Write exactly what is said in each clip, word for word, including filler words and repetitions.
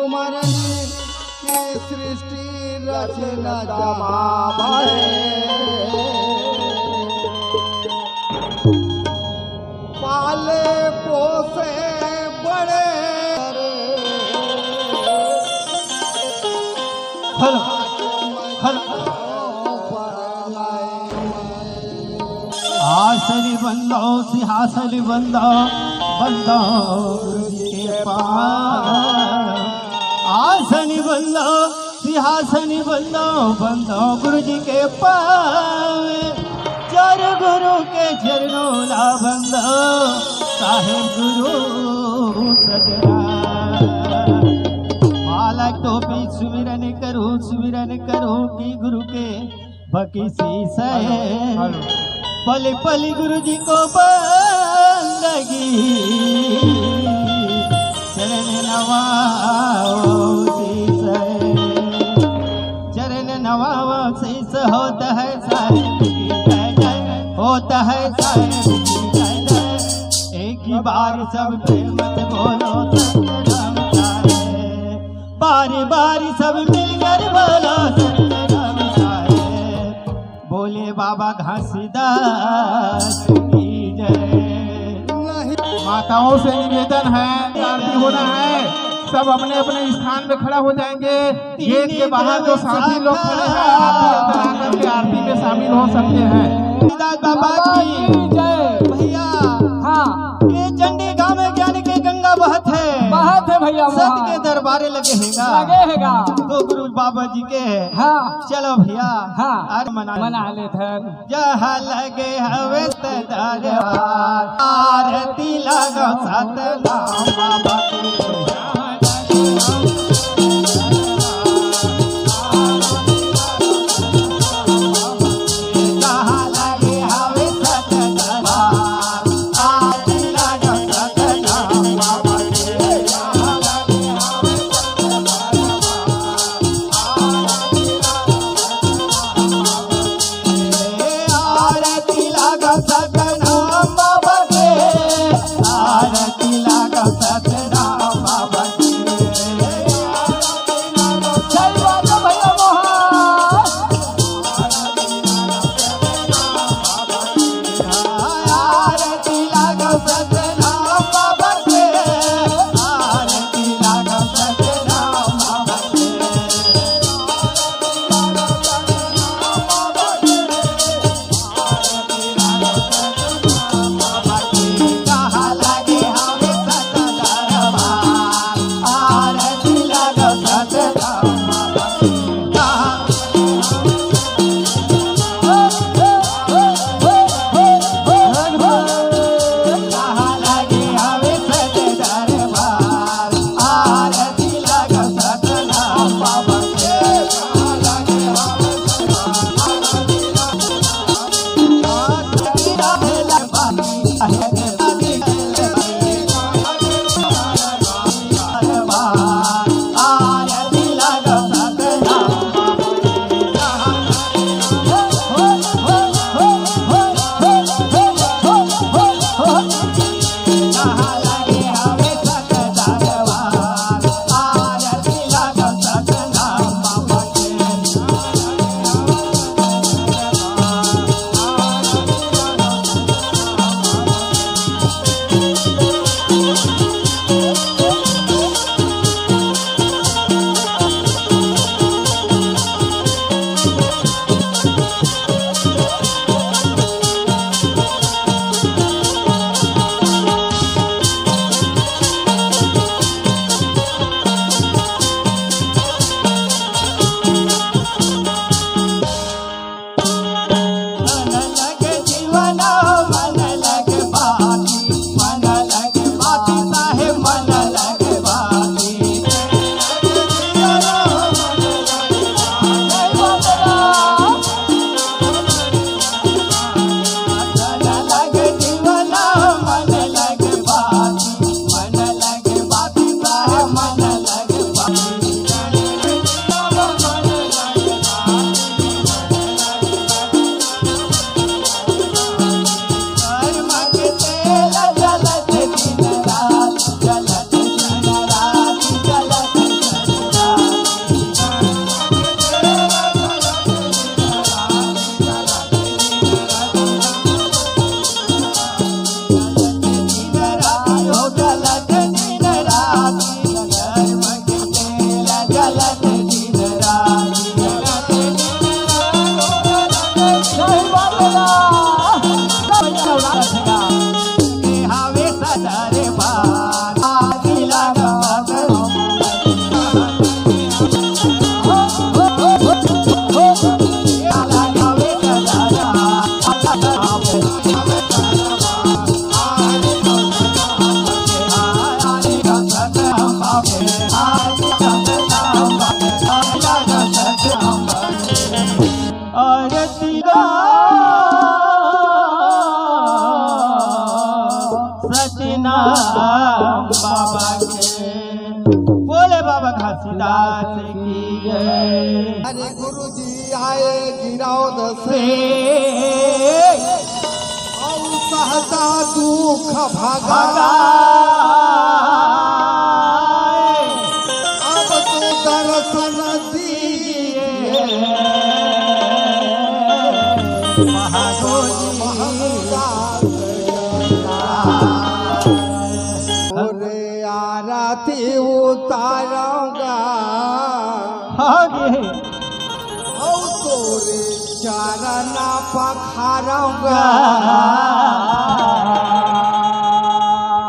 मरनी की सृष्टि रचना जमावे। पाले पोसे बड़े करे। Hello, hello. आसन बंदो, सिंहासन बंदो, बंदो गुरु जी के पास। आसन बंदो, सिंहासन बंदो, बंदो गुरु जी के पास। चार गुरु के चरणों ला बंदो, साहेब गुरु सदरा। माला टोपी सुमिरन करूं, सुमिरन करूं कि गुरु के बकी शीश है। हेलो। पली पली गुरु जी को बंदगी, चरण नवाओ शीश है। चरण नवाओ शीश होता है साहेब की जय जय, होता है साहेब की जय जय। एक ही बार सब प्रेम से बोलो सतनाम साहेब। बारी बारी सब मिलकर बोलो सतनाम साहेब। बोले बाबा घासीदास की जय। माताओं से निवेदन है, आरती होना है, सब अपने अपने स्थान में खड़ा हो जाएंगे। गेट के बाहर जो साथी लोग खड़े हैं, आप भी अंदर आकर के आरती में शामिल हो सकते हैं। घासीदास बाबा की जय। भैया, हाँ। ये चंडी गांव में ज्ञान के गंगा बहत है। बहत है भैया, सत वहाँ। के दरबारे लगे हैगा। लगे हैगा। तो गुरु बाबा जी के है। हाँ। चलो भैया। हाँ। अरे मना मना ले धन। जहाँ लगे हवे त दरबार, आरती लगो सतनाम बाबा की। नाम बाबा के। बोले बाबा घासीदास की जय। अरे गुरु जी आए गिरौद से, और सहसा दुख भगा। अब तो दर्शन दीजिए। अरे आरती उतारूंगा। हाँ जी। और तोरे चरण पखारूंगा।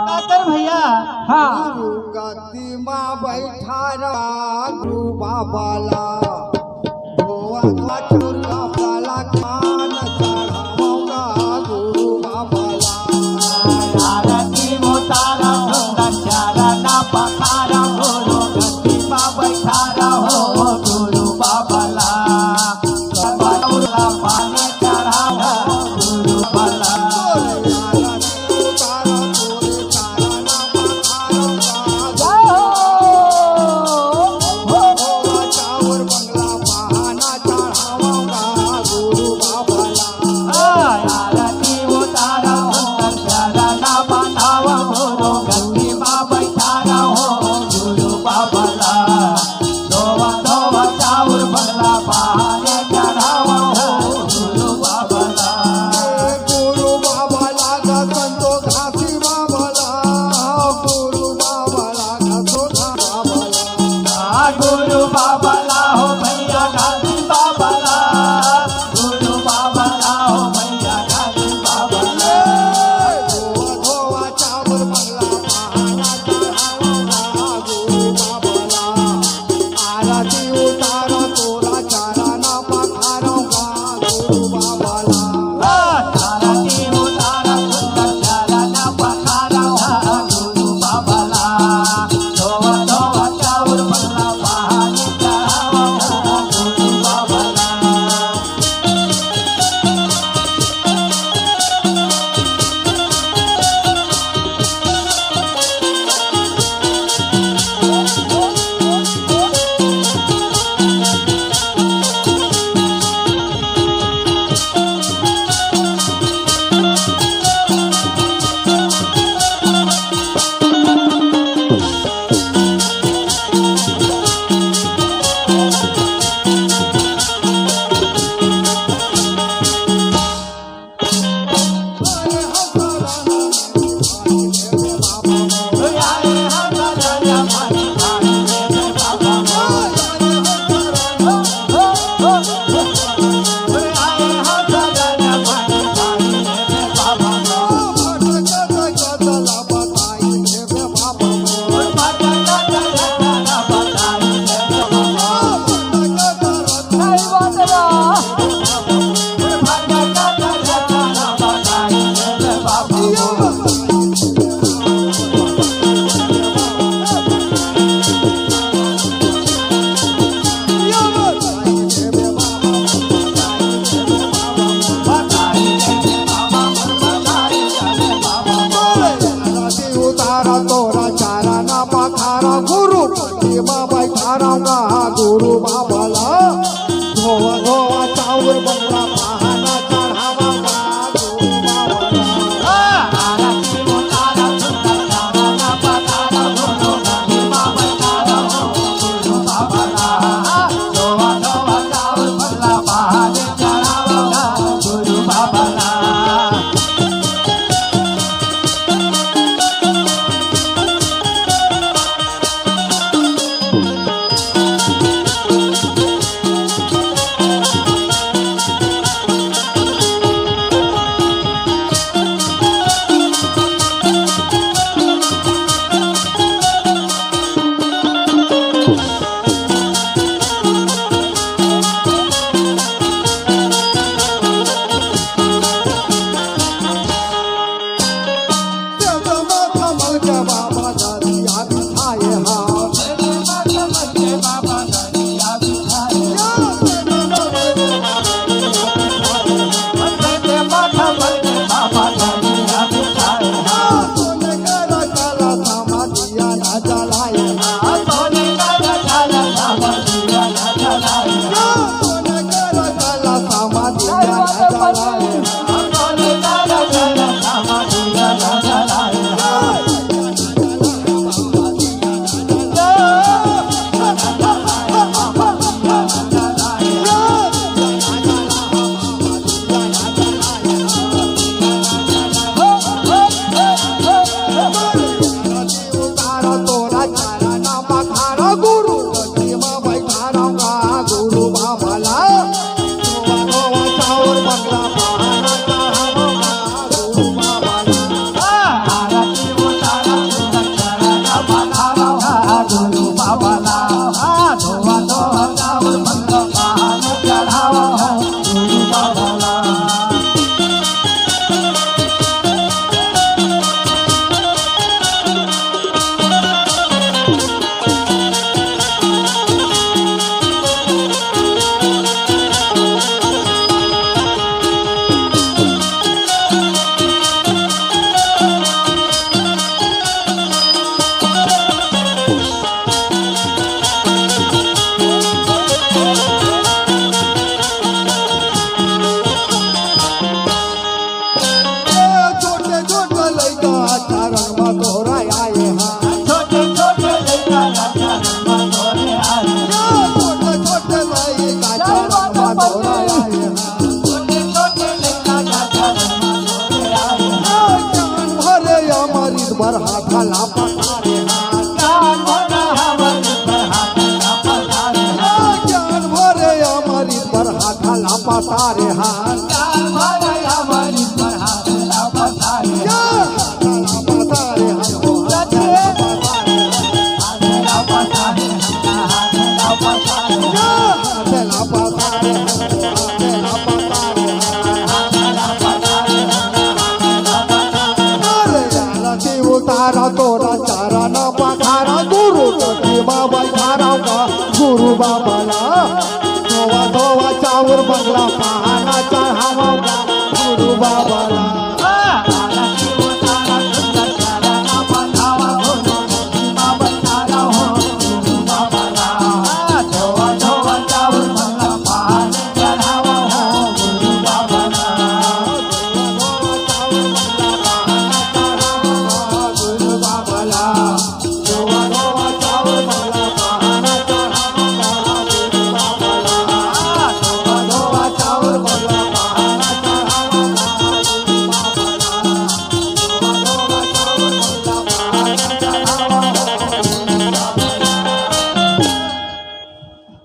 काकर भैया। हाँ। गुरु गद्दी मा बैठा रहा गुरु बाबा ला। धोवा धोवा चूल्हा वाला खान चढ़ाऊंगा गुरु बाबा ला। आरती उतारा सुंदर चरण पखारा गुरु गद्दी मा बैठा रहो गुरु बाबा ला। बाबा ला पानी चढ़ाओ गुरु बाबा ला। पर हाथ ला पसारे हाथ। ज्ञान भरे अमृत पर हाथ ला पसारे हाथ। ज्ञान भरे अमृत पर हाथ ला पसारे हाथ। ज्ञान भरे अमृत पर हाथ ला पसारे हाथ। हाथ ला पसारे हाथ, हाथ ला पसारे हाथ। हाथ ला पसारे हाथ, हाथ ला पसारे हाथ। हाथ ला पसारे हाथ, हाथ ला पसारे हाथ। अरे आरती उतारा तोरा चरण पखारा, गुरु प्रतिमा बैठारा का गुरु बाबा ला। धोवा धोवा चाउर मंगला पहाना चढ़ावा का गुरु बाबा ला।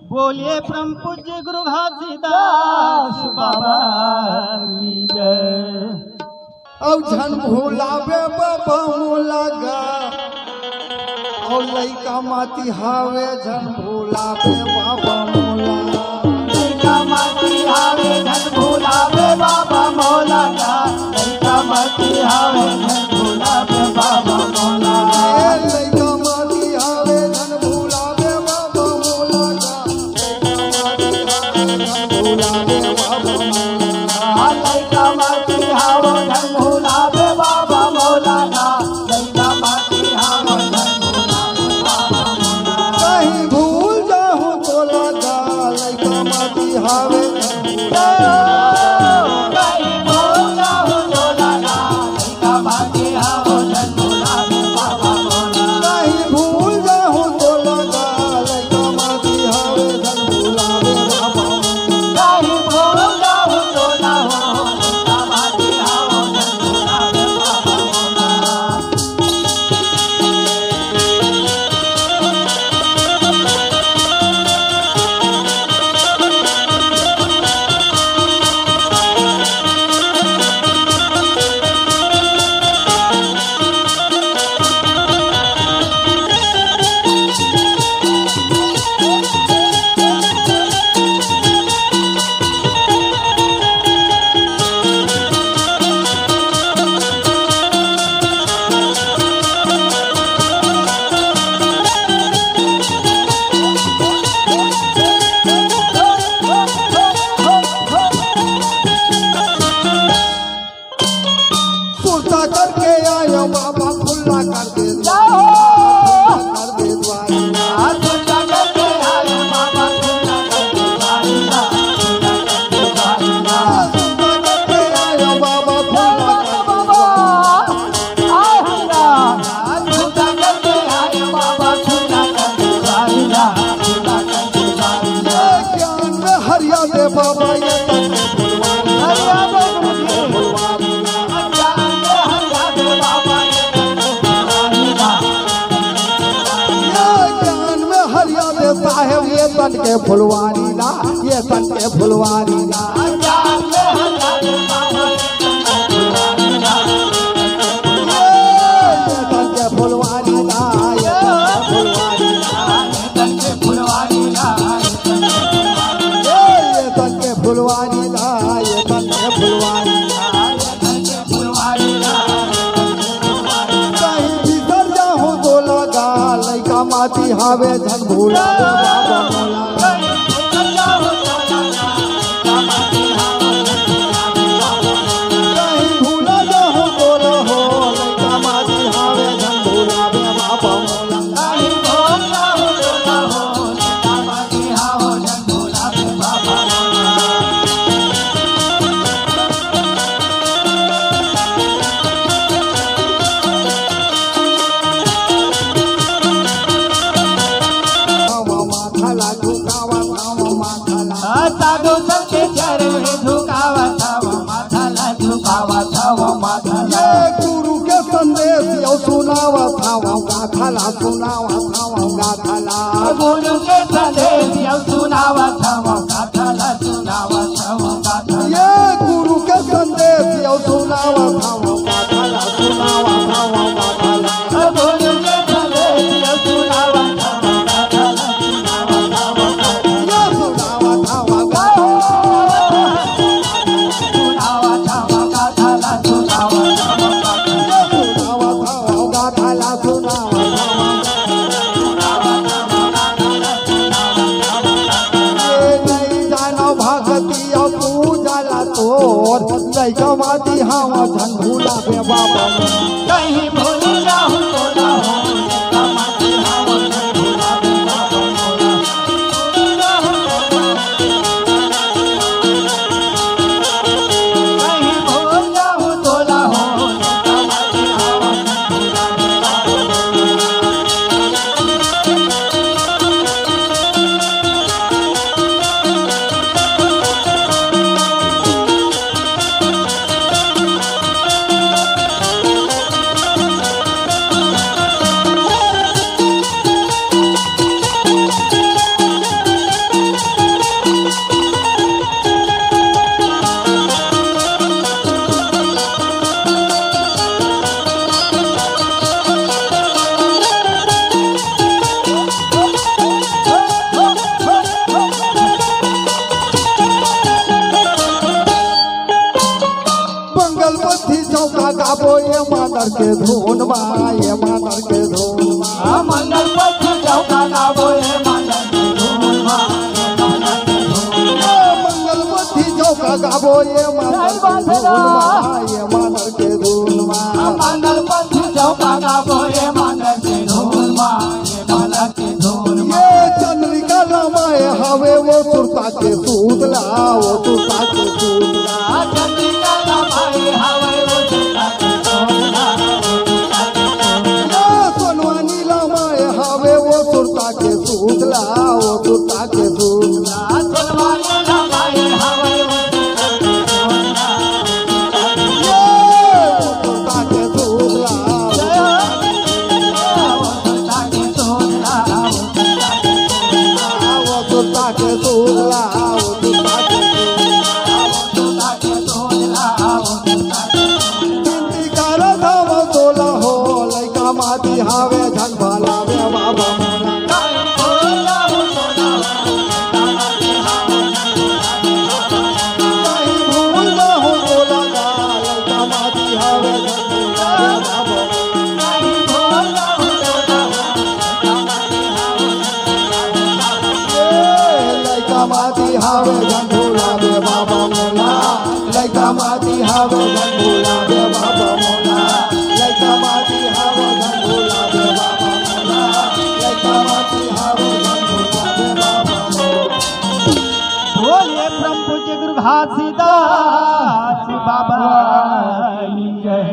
बोलिए परम पूज्य गुरु घासीदास बाबा की जय। अउ झन भुलाबे बाबा मोला गा, अउ लइका माटी हावे झन भुलाबे बाबा मोला। लइका माटी हावे झन भुलाबे बाबा मोला गा, लइका माटी हावे झन भुलाबे बाबा मोला। ए लइका माटी हावे झन भुलाबे बाबा मोला गा। कहीं भूल जाहूं तोला गा, लइका माटी हावे। कहीं भूल जाहूं तोला गा, लइका माटी हावे। सुरता करके आयो बाबा, खुला कर दे। जाओ। खुला कर दे द्वार। सुरता करके आयो बाबा, खुला कर दे द्वार। सुरता करके आयो बाबा, खुला कर दे द्वार। आय हल्ला। सुरता करके आयो बाबा, खुला कर दे द्वार। ज्ञान में हरिया दे बाबा, ये तन के फुलवारी। हरिया दे गुरुजी। ज्ञान में हरिया दे साहेब, ये तन के फुलवारी ना, ये तन के फुलवारी ना। ज्ञान में हरिया दे बाबा, ये तन के फुलवारी ना। ये तन के फुलवारी ना, ये तन के फुलवारी ना। ए, ये तन के फुलवारी ना, ये तन के फुलवारी ना। कहीं बिसर जाहूं तोला गा, लइका माटी हावे झन भुलाबे बाबा मोला। कहीं भुला जाहूं तोला हो, लइका माटी हावे झन भुलाबे बाबा मोला। सुनावत हवं गाथा ला, सुनावत हवं गाथा ला। गुरु के संदेश अउ सुनावत हवं गाथा ला, सुनावत हवं गाथा ला। ये गुरु के संदेश अउ सुनावत हवं गाथा ला, सुनावत हवं गाथा ला। गुरु के संदेश अउ सुनावत हवं गाथा ला, सुनावत हवं गाथा ला। ये सुनावत हवं गाथा ला। लइका माटी हवा झन भूला बे बाबा। कहीं भूल जाहूं तो ना हो। मंगल पथी चौका गाबो ये मादर के धुन मा, ये मादर के धुन मा। मंगल पथी चौका गाबो ये मादर के धुन मा, ये मादर के धुन मा। मंगल पथी चौका गाबो ये मादर के धुन मा, ये मादर के धुन मा। मंगल पथी चौका गाबो ये मादर के धुन मा, ये मादर ये चंद्रिका लमाए हवे वो सुरता के सूतला, वो सुरता के सूतला। चंद्रिका लमाए हवे वो सुरता के सूतला। ये सोनवानी लमाए हवे वो सुरता के सूतला, वो सुरता के सूतला। सोनवानी लमाए हवे वो सुरता के सूतला। बिनती करत हवं तोला हो, लइका माटी हवे झन भला बे बाबा मोला। कहीं भूल ना हो तोला का, लइका माटी हवे झन भूला बे बाबा। ए, लइका माटी हवे झन भूला बे बाबा मोला। लइका माटी हवे झन भूला बे बाबा मोला। लइका माटी हवे झन भूला बे बाबा मोला। लइका माटी हवे झन भूला बे बाबा मोला। बोलिए परम पूज्य गुरु घासीदास बाबा की जय।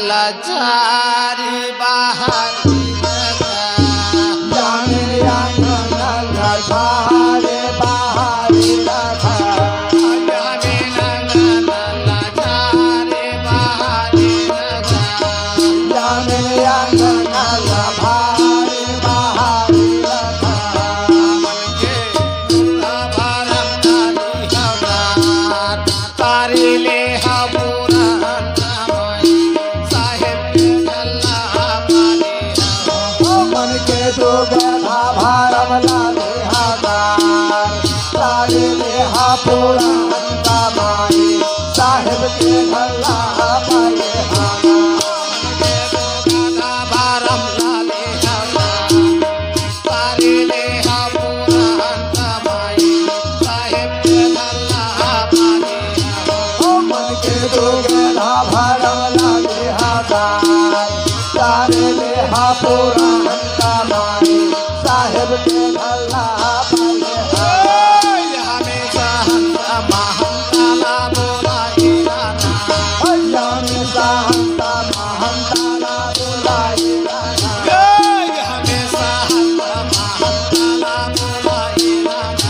लाचारी बहारी रखा। जाने अंगन लाचारी बहारी रखा। जाने अंगन लाचारी बहारी रखा। जाने अंगन लाचारी बहारी रखा। मन के दुख भारम डाली हमार। तारी ले हा पूरा अंतमाई, साहेब के गल्ला पानी हा। ओ मन के दुख हा भारम ला ले हा तार, तारी ले हा पूरा अंतमाई, साहेब के गल्ला पानी हा। मन के दुख हा भारम ला ले हा तार, तारी ले हा पूरा अंतमाई, साहेब के गल्ला पानी हा। ओ मन के दुख हा भारम ला ले हा तार, तारी ले हा पूरा अंतमाई, साहेब के गल्ला पानी हा। हमेशा हंता महंता ला बोलाई राना। हमेशा हंता महंता ला बोलाई राना। जय हमेशा हंता महंता ला बोलाई राना।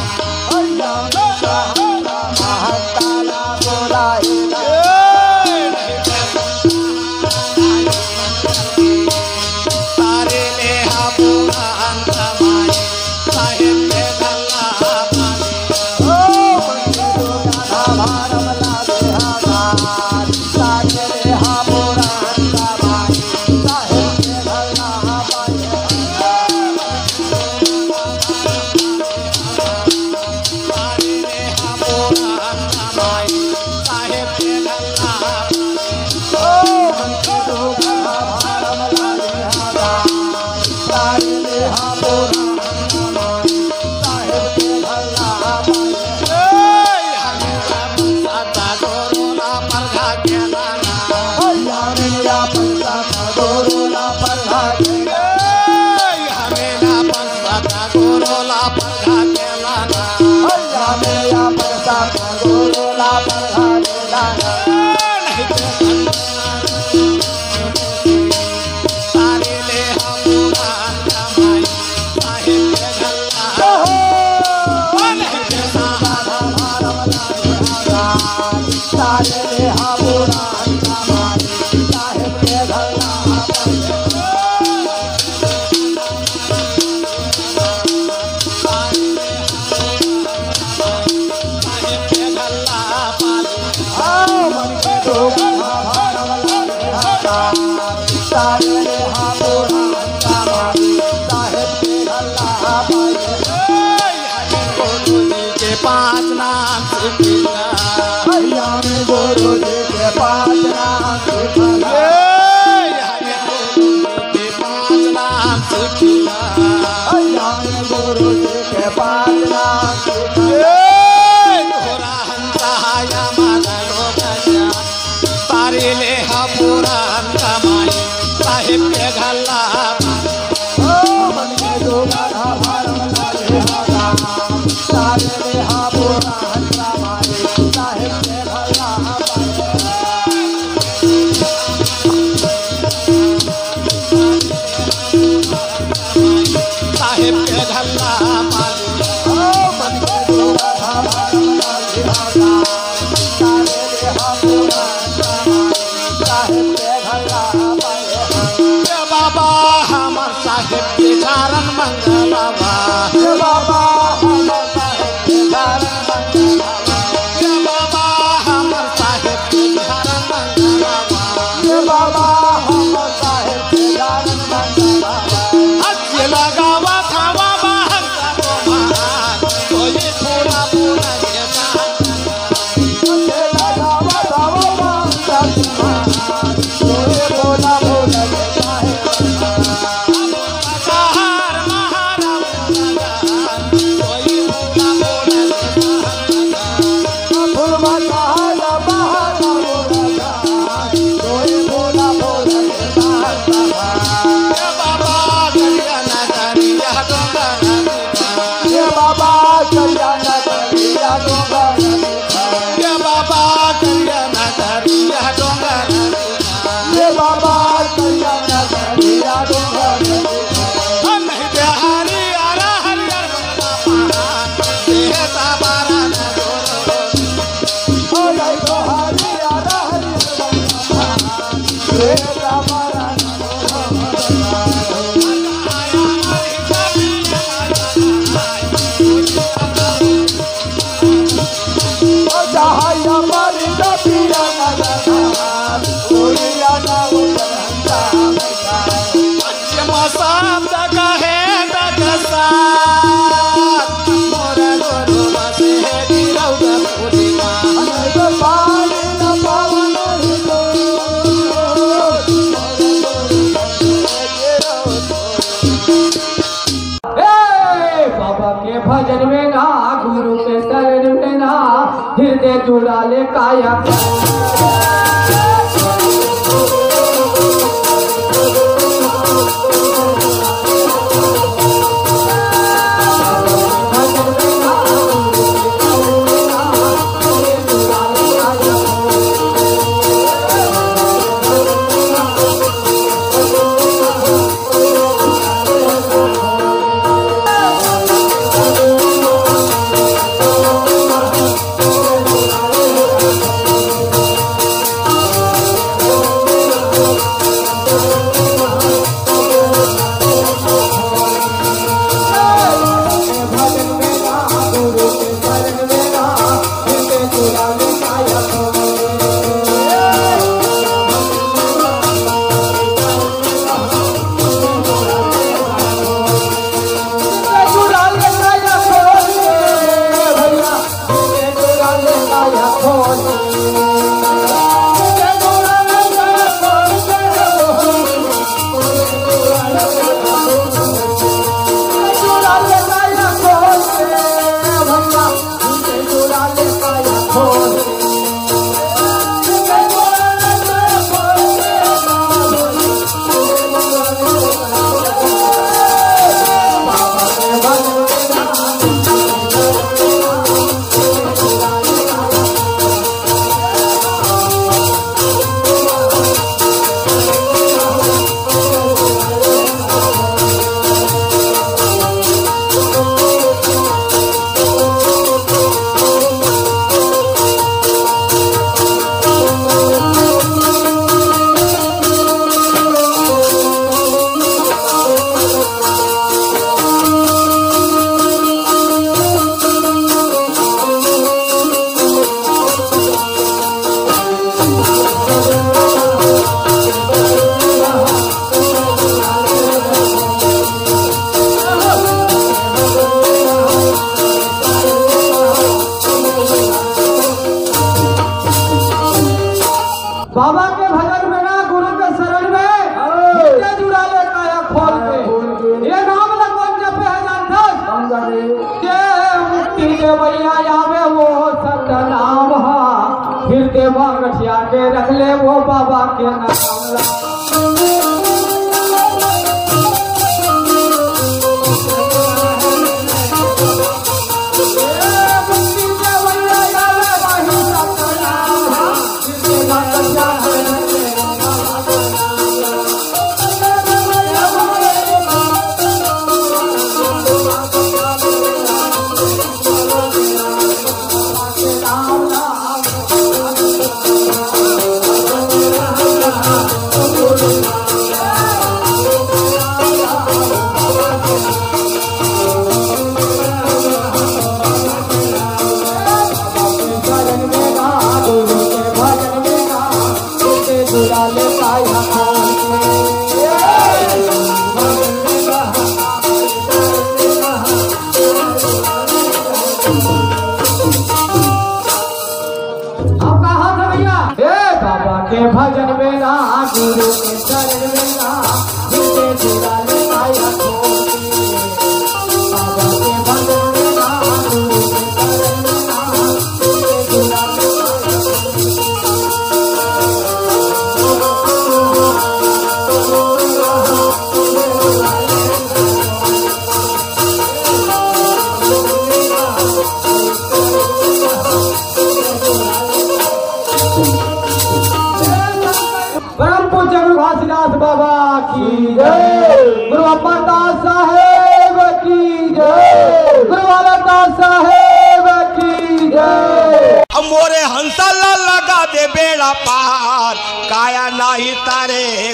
हमेशा हंता महंता ला बोलाई राना। जय तारी ले हा पूरा अंतमाई, साहेब के गल्ला पानी। ओ मंदिर गाना भारम ला दे हा तार, तारी ले हा पूरा अंतमाई, साहेब के गल्ला पानी। तारी ले हा पूरा अंतमाई, साहेब के गल्ला पानी। ओ मन के दुख हा भारम ला ले हा तार, तारी ले हा पूरा अंतमाई, साहेब के गल्ला पानी। ए, हमें अपन सदा गुरु ला परघा के लाना। हमें अपन सदा गुरु ला परघा के लाना। ए, हमें अपन सदा गुरु ला परघा के लाना। हमें अपन सदा गुरु ला परघा के लाना। के पाँच नाम सीखिला। भैया में गुरु जी के पाँच नाम सीखिला। ए, हमें गुरु जी के पाँच नाम सीखिला। भैया में गुरु जी के पाँच नाम सीखिला। ए, तोरा हंसा आया मानो गया। तारी ले हा पूरा अंतमाई, साहेब के गल्ला पानी। ओ मन के दुख हा भारम ला ले हा तार, तारी ले हा पूरा अंतमाई, साहेब के गल्ला पानी। साहेब के गल्ला पानी। ओ मन के दुख हा भारम ला ले हा तार, तारी ले हा पूरा अंतमाई, साहेब के गल्ला पानी। ए बाबा हमर साहेब के चरण मंगलवा। ए बाबा हमर साहेब के चरण मंगलवा। ए बाबा हमर साहेब के चरण मंगलवा। ए बाबा हमर साहेब के चरण मंगलवा। हज लगावा था बाबा हम ए, बाबा के भजन में ना, गुरु के शरण में ना, हृदय जुड़ा ले काया। बाबा के भजन में ना, गुरु के शरण में, हृदय जुड़ा ले काया खोल के। ये नाम ला कौन जपे है जानथस? जे मुक्ति देवैया आवे वो सतनाम हा, हृदय में गठिया के रख ले वो बाबा के नाम ला। अब कहा था भैया, हे बाबा के भजन में ना, गुरु के शरण में ना, हृदय जुड़ा ले काया खोल के। बाबा के भजन में ना, गुरु के शरण में ना, हृदय जुड़ा ले काया खोल के। परम पूज्य गुरु घासीदास बाबा की जय, गुरु अमरदास साहेब की जय, गुरु बालकदास साहेब की जय। अब मोरे हंसा ला लगा दे बेड़ा पार, काया ना तारे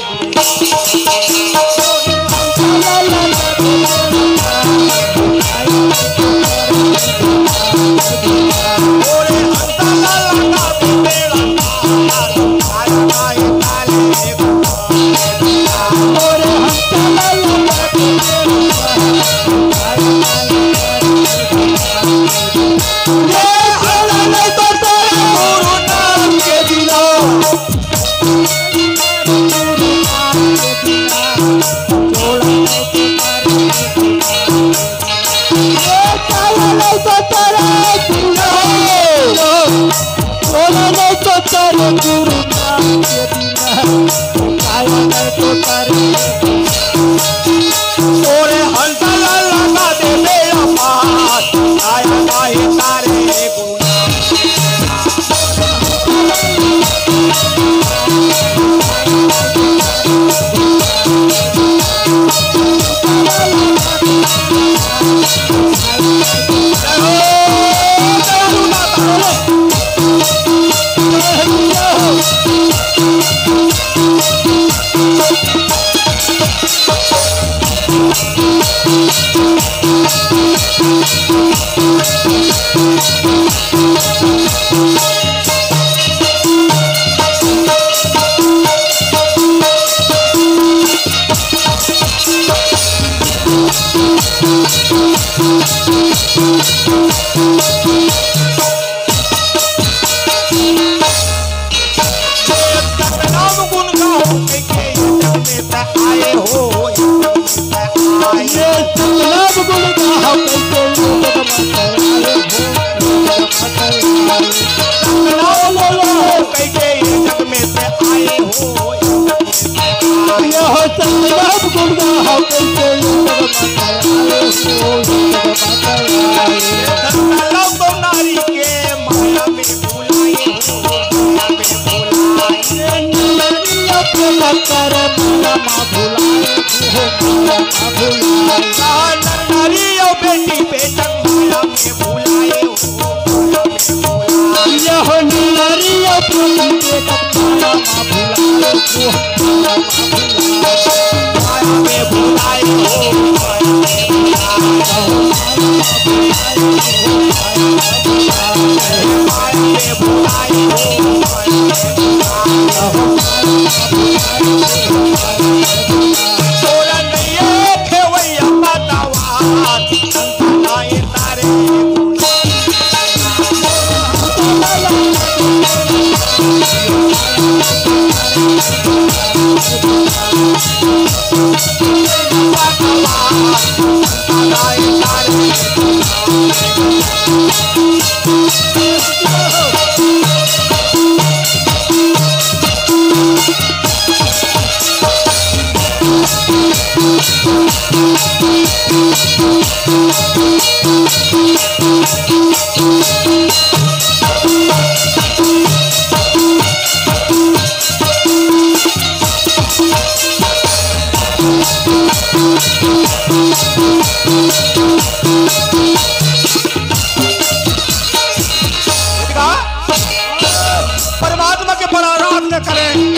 परमात्मा के बड़ा आराधना करें।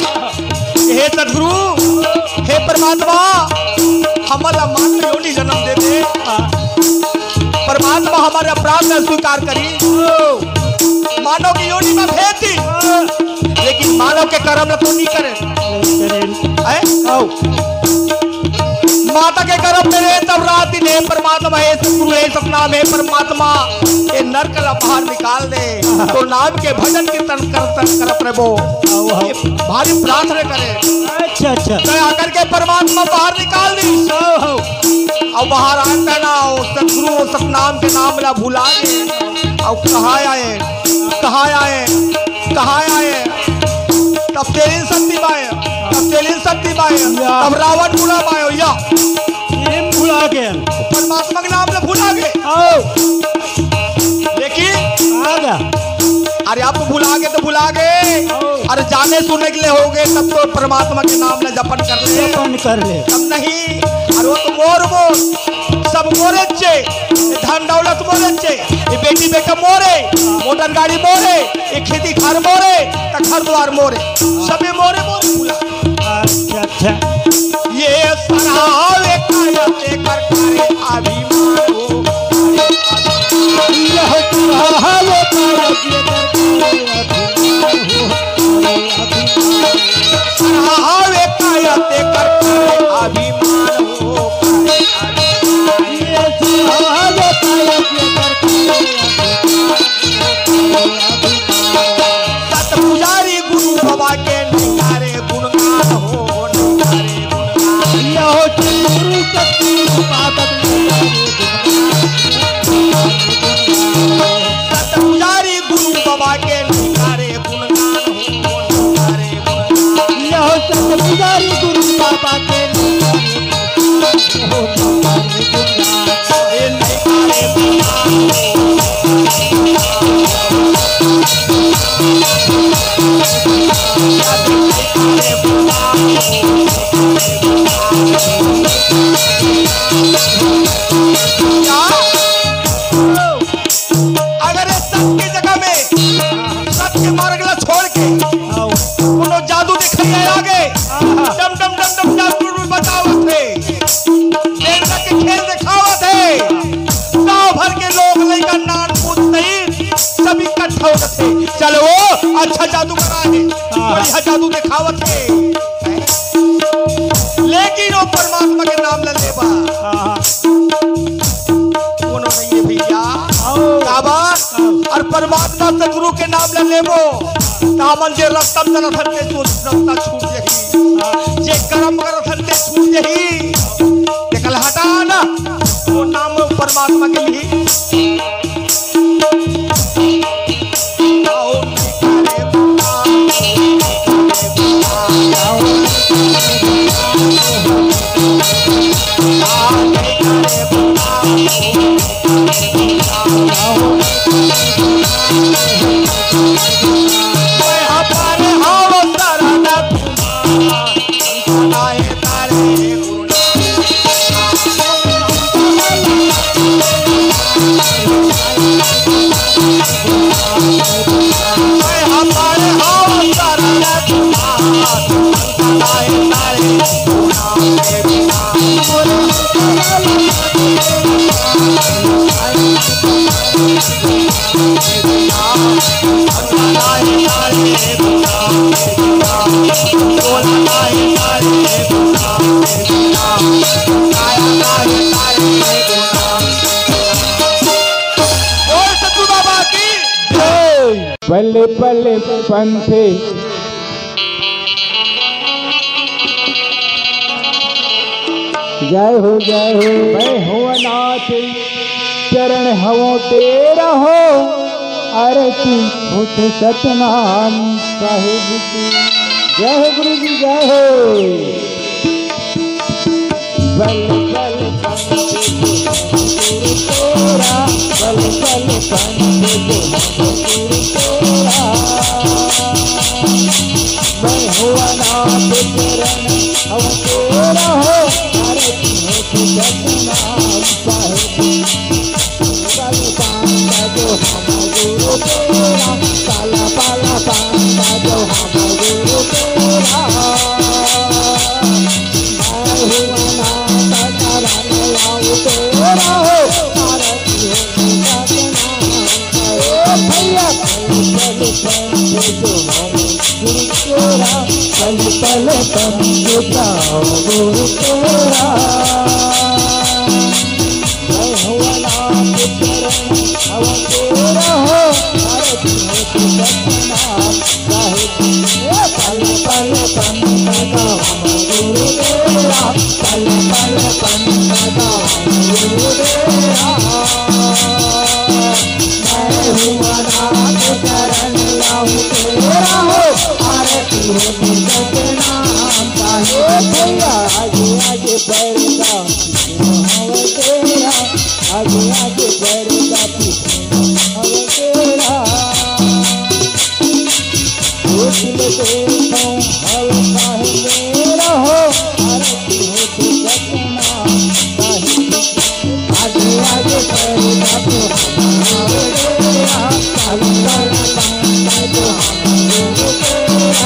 हे सदगुरु, हे परमात्मा, हमन ला मानव योनि जन्म दे दे। परमात्मा हमर अपराध ला स्वीकार करी, मानव के योनि में भेज दी, लेकिन मानव के कर्म ला तो नहीं करे। हैं? आओ। माता के गर्भ में रहे तब रात दिन, हे परमात्मा, हे सतगुरु, हे सतनाम, हे परमात्मा, ये नरक ला बाहर निकाल दे, तो नाम के भजन कीर्तन कर, कर, कर प्रभु। आओ, आओ। ये भारी प्रार्थना करे। अच्छा, अच्छा। दया करके परमात्मा बाहर निकाल दी। आओ, आओ। अब बाहर आए थे ना, वो सतगुरु, वो सतनाम के नाम ला भुला गए। अब कहाँ आए, कहाँ आए, कहाँ आए? तब तेरी शक्ति माए, तब तेरी शक्ति माए, या। तब रावण बुला माए, या। ये भुला गए। परमात्मा के नाम ला भुला गए। आओ। लेकिन आ गया। अरे, आप तो भुला गए तो भुला गए। आओ। अरे, जाने सुने के लिए हो गए, तब तो परमात्मा के नाम ला जपन कर ले। जपन कर ले। तब नहीं, अरे, वो तो मोर मोर, सब मोरे चे, धन दौलत मोरे चे, ये बेटी बेटा मोरे, मोटर गाड़ी मोरे, ये खेती खार मोरे, त घर द्वार मोरे, सबे मोरे मोरे भुला। अरे हावे काया तेकर करे अभिमान हो, करे अभिमान। सत पुजारी गुरु बाबा के नहीं करे गुणगान हो, नहीं करे गुणगान। यहो गुरु शक्ति पादत नहीं करे गुणगान। सत पुजारी गुरु बाबा के नहीं करे गुणगान हो, नहीं करे गुणगान। यहो सत पुजारी गुरु बाबा के नहीं करे गुणगान। अगर ये सत्य जगह में सत्य मार्ग ला छोड़ के कोनो जादू दिखाई आगे, डम डम डम डम जादू टूरू बजावत हे, बेंडा के खेल दिखावत हे। गांव भर के लोग लइका नान पूत सही सब इकट्ठा होत हे। चलो वो अच्छा जादू करा हे, बढ़िया जादू दिखावत हे। लेकिन वो परमात्मा के नाम ल लेबा कोनो नहीं है भैया। काबर? और परमात्मा सतगुरु के नाम ल लेबो, त हमन जे रस्ता म चलत हन ते रस्ता छूट जही, जे कर्म करत हन ते छूट जही। तेकर हटा ना, वो नाम परमात्मा के लिए। बोल सतगुरु बाबा की जय। पल पल पंथ। जय हो, जय हो। मैं हवं नाथ चरण हवं तेरा हो, आरती होत सतनाम साहिब की। जय हो गुरु जी, जय हो। बल बल पंथ गुरु तेरा, बल बल पंथ गुरु तेरा। मैं हवं नाथ चरण हवं तेरा हो, आरती होत सतनाम साहिब। पल पांदा जो हम गुरु तेरा, पल पल पांदा जो हम गुरु तेरा। मैं हवं नाथ चरण हवं तेरा हो, आरती होत सतनाम साहिब। भैया पल पल पंथ जो हम गुरु तेरा, पल पल पंथ जो हम गुरु तेरा। मैं हवं नाथ चरण हवं तेरा हो, आरती होत सतनाम साहिब। ए पल पल पंथ जो हम गुरु तेरा, पल पल पंथ जो हम गुरु तेरा। मैं हवं नाथ चरण हवं तेरा हो, आरती होत सतनाम साहिब। भैया आगे आगे बढ़ता हवं तेरा, आगे आगे बढ़ता हवं तेरा। सोच ले देखो हवं काहे तेरा हो, आरती होत सतनाम साहिब। आगे आगे बढ़ता हवं तेरा, आगे बढ़ता हवं तेरा।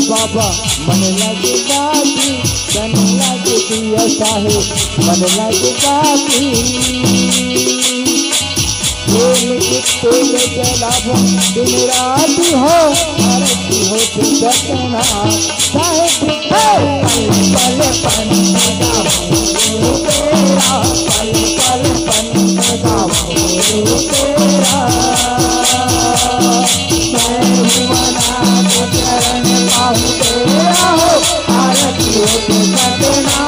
बाबा मन लगे बाती, तन लगे दिया साहेब, मन लगे बाती। प्रेम के तेल जलाबो दिन रात हो, आरती हो तो सतना साहेब। हे! पल पल पंत गावो गुरु तेरा, पल पल पंत गावो गुरु तेरा। मैं भुवना के चरण पाहु तेरा हो, आरती हो तो सतना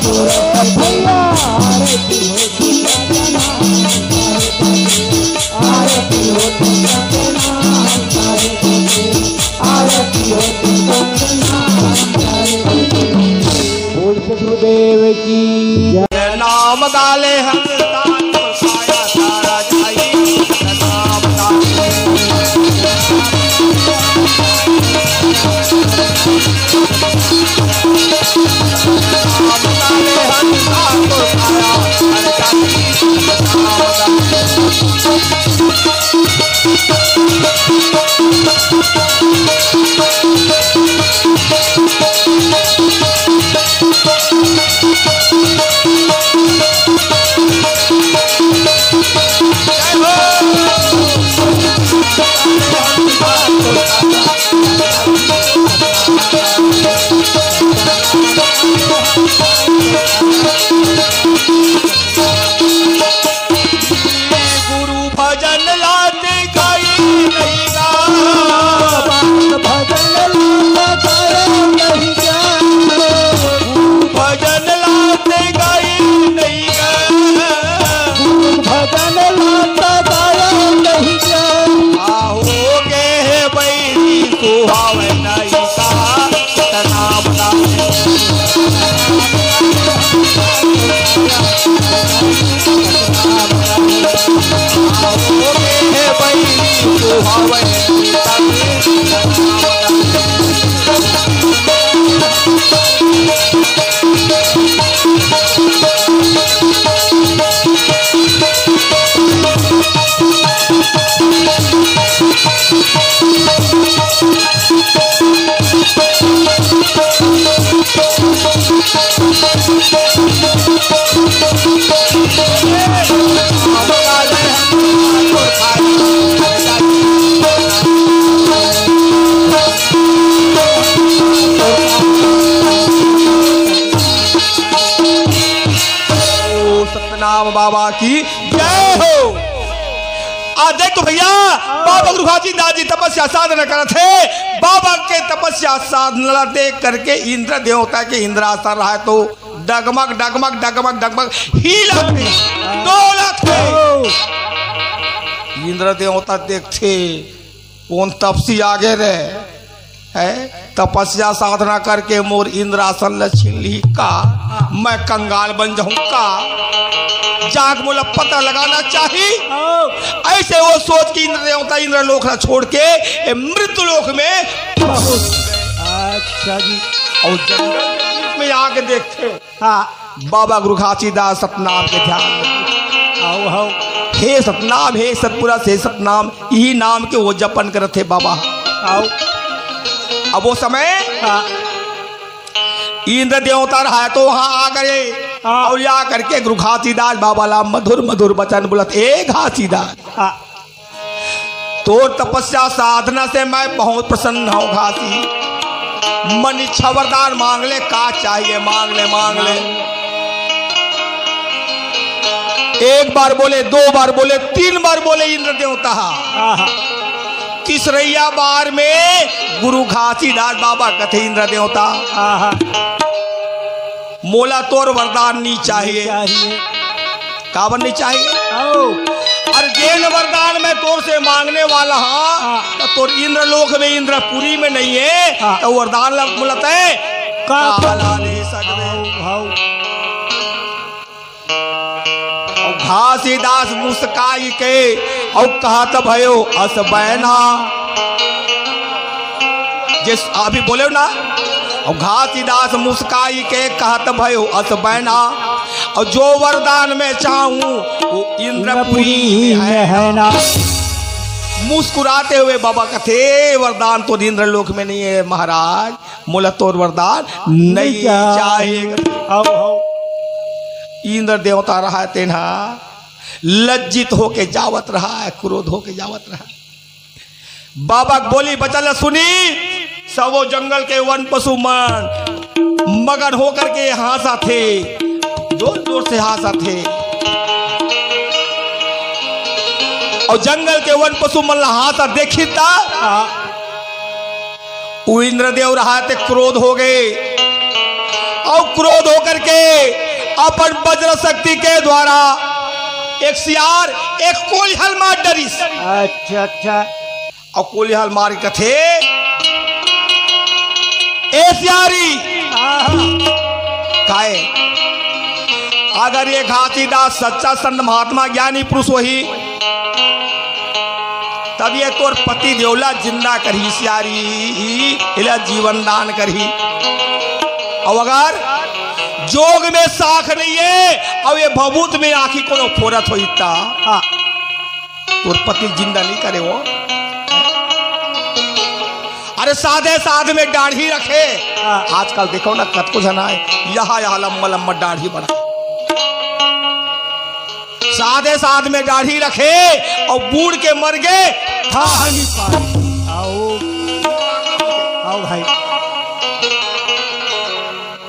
पुरत भैया, आरती हो तो सतना। आरती हो तो सतना, आरती हो तो सतना। बोल सतगुरुदेव की जय। नाम गाले हम तान साया सारा जाई। नाम गाले गुरु भजन लाते गाई नहीं गा। भजन लाते गाई नहीं गा। गुरु भजन लाते गाई नहीं गा। गुरु भजन लाते गाई नहीं गा। आहो गे हे बैरी सुहावे नहीं गा। सतनाम बाबा की जय हो। आ देख तो भैया, बाबा गुरु घासीदास जी तपस्या साधना करत हे। बाबा के तपस्या साधना ला देख करके इंद्र देवता के इंद्रासन रहा तो डगमग डगमग डगमग डगमग हिलत हे, डोलत हे। इंद्र देवता देखथे, कोन तपसी आगे रे, हैं? तपस्या साधना करके मोर इंद्रासन ल छीन ली का? मैं कंगाल बन जाऊं का? जाके मोला पता लगाना चाही। अइसे वो सोच के इंद्र देवता इंद्रलोक ला छोड़ के ए मृत्यु लोक में पहुंच। अच्छा जी। अउ जंगल के बीच में आके देखथे। हाँ। बाबा गुरु घासीदास सतनाम के ध्यान में। आओ, आओ। हे सतनाम, हे सतपुरुष, हे सतनाम, इही नाम के वो जपन करत हे बाबा। आओ। अब वो समय हाँ। इंद्र देवता रहा तो वहां आ गए हाँ। अउ या करके गुरु घासीदास बाबा ला मधुर मधुर वचन बोलत, ए घासीदास। हाँ। तोर तपस्या साधना से मैं बहुत प्रसन्न हूँ घासी। मन इच्छा वरदान मांग ले, का चाहिए मांग ले, मांग ले। एक बार बोले, दो बार बोले, तीन बार बोले इंद्र देवता। आहा। तीसरैया बार में गुरु घासीदास बाबा कथे इंद्र देवता, आहा। मोला तोर वरदान नी चाहिए। चाहिए। काबर नी चाहिए? आओ। अरे जेन वरदान मैं तोर से मांगने वाला हाँ, हाँ। तो तोर इंद्रलोक में, इंद्रपुरी में नहीं है, हाँ। तो वरदान ला बोलत है, का काला दे सकबे। आओ, आओ। अउ घासीदास मुस्काई के अउ कहत भयो अस बैना, जिस अभी बोले ना, अउ घासीदास मुस्काई के कहत भयो अस बैना, अउ जो वरदान मैं चाहूं वो इंद्रपुरी में है ना। मुस्कुराते हुए बाबा कथे, वरदान तो इंद्रलोक में नहीं है महाराज, मोला तोर वरदान नहीं नहीं चाहे। चाहे। आओ, आओ। इंद्र देवता रहा तेन हा लज्जित होके जावत रहा है, क्रोध होके जावत रहा है। बाबा के बोली बचन ल सुनी, सबो जंगल के वन पशु मन मगन होकर के हाँसत हे, जोर जोर से हाँसत हे। अउ जंगल के वन पशु मन ला हाँसत देखिस त हाँ। उ इंद्रदेव रहा ते क्रोध हो गए, अउ क्रोध होकर के अपन वज्र शक्ति के द्वारा एक सियार, एक कोलिहल मार डरिस। अच्छा, अच्छा। अउ कोलिहल मार के कथे, "ए सियारी, आहा। काय? अगर ये घासीदास सच्चा संत महात्मा ज्ञानी पुरुष होही, तब ये तोर पति देव ला जिंदा करही सियारी, एला जीवन दान करही। अउ अगर जोग में साख नहीं है, अउ ये भभूत में आँखी कोनो फोरत होही त, हाँ। तोर पति जिंदा नहीं करे वो।" अरे साधे साध में दाढ़ी रखे। हाँ। आजकल देखो ना, कतको झन आए, यहाँ, यहाँ लंबा लंबा दाढ़ी बना। साधे साध में दाढ़ी रखे अउ बूड़ के मर गे, थाह नहीं पाए। आओ, आओ भाई।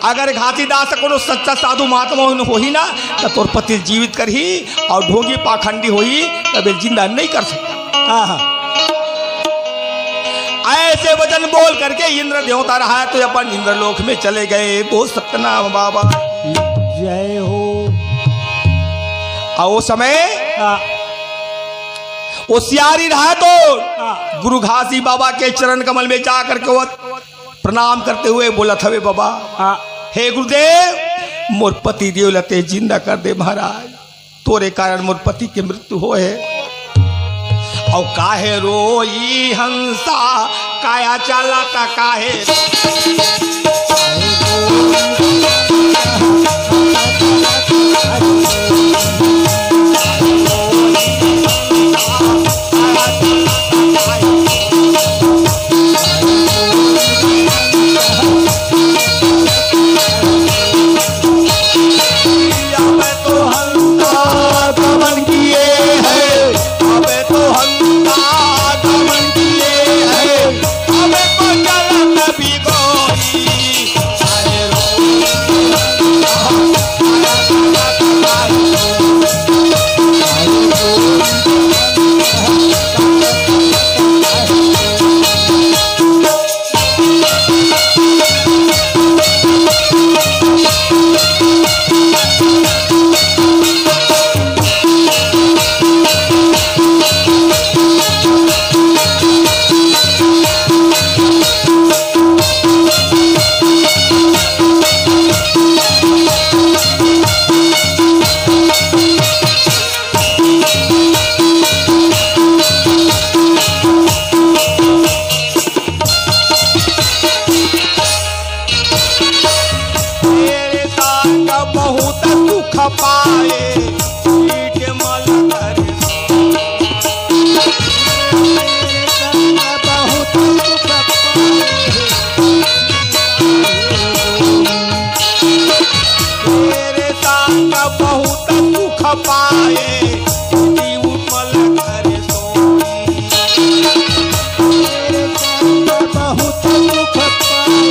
अगर घासीदास कोनो सच्चा साधु महात्मा होही ना, त तोर पति जीवित करही, अउ ढोंगी पाखंडी होही, तब ये जिंदा नहीं कर सकता। आहा। ऐसे वचन बोल करके इंद्र देवता रहा तो अपन इंद्रलोक में चले गए। बोल सतनाम बाबा। जय हो। अउ वो समय हाँ। वो सियारी रहा तो हाँ। गुरु घासी बाबा के चरण कमल में जा करके वो प्रणाम करते हुए बोलत हवे, "बाबा, हाँ। हे गुरुदेव, मोर पति देव ला तें जिंदा कर दे महाराज, तोरे कारण मोर पति के मृत्यु होय हे।" अउ काहे रोई हंसा, काया चाला त काहे तेरे साथ बहुत सुख पाए, पीठ मल कर। बहुत सुख पाए। तेरे साथ बहुत सुख पाए, जीव मल कर सोई। तेरे साथ बहुत सुख पाए।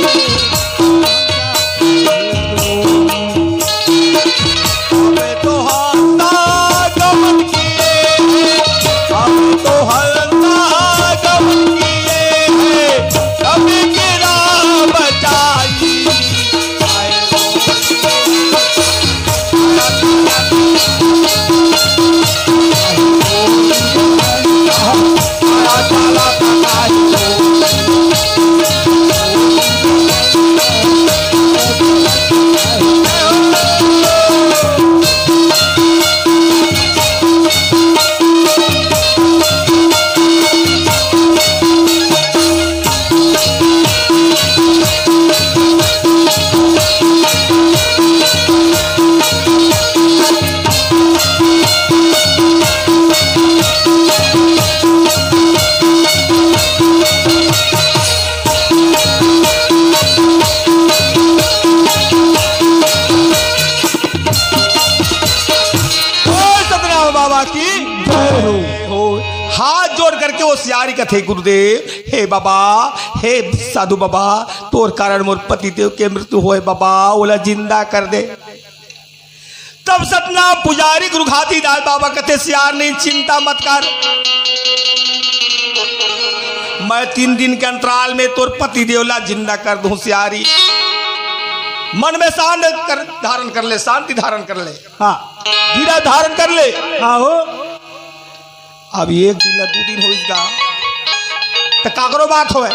हो। हाथ जोड़ करके वो सियारी कथे, "गुरुदेव, हे बाबा, हे साधु बाबा, तोर कारण मोर पति देव के मृत्यु होय बाबा, ओला जिंदा कर दे।" तब सतनाम पुजारी गुरु घासीदास बाबा कथे, "सियार नहीं, चिंता मत कर, मैं तीन दिन के अंतराल में तोर पति देव ला जिंदा कर दूं सियारी। मन में शांत कर, धारण कर ले, शांति धारण कर ले।" हाँ। धीरज धारण कर ले। हाँ हो। अब एक दिन ला दू दिन होइस गा, त काकरो बात होय,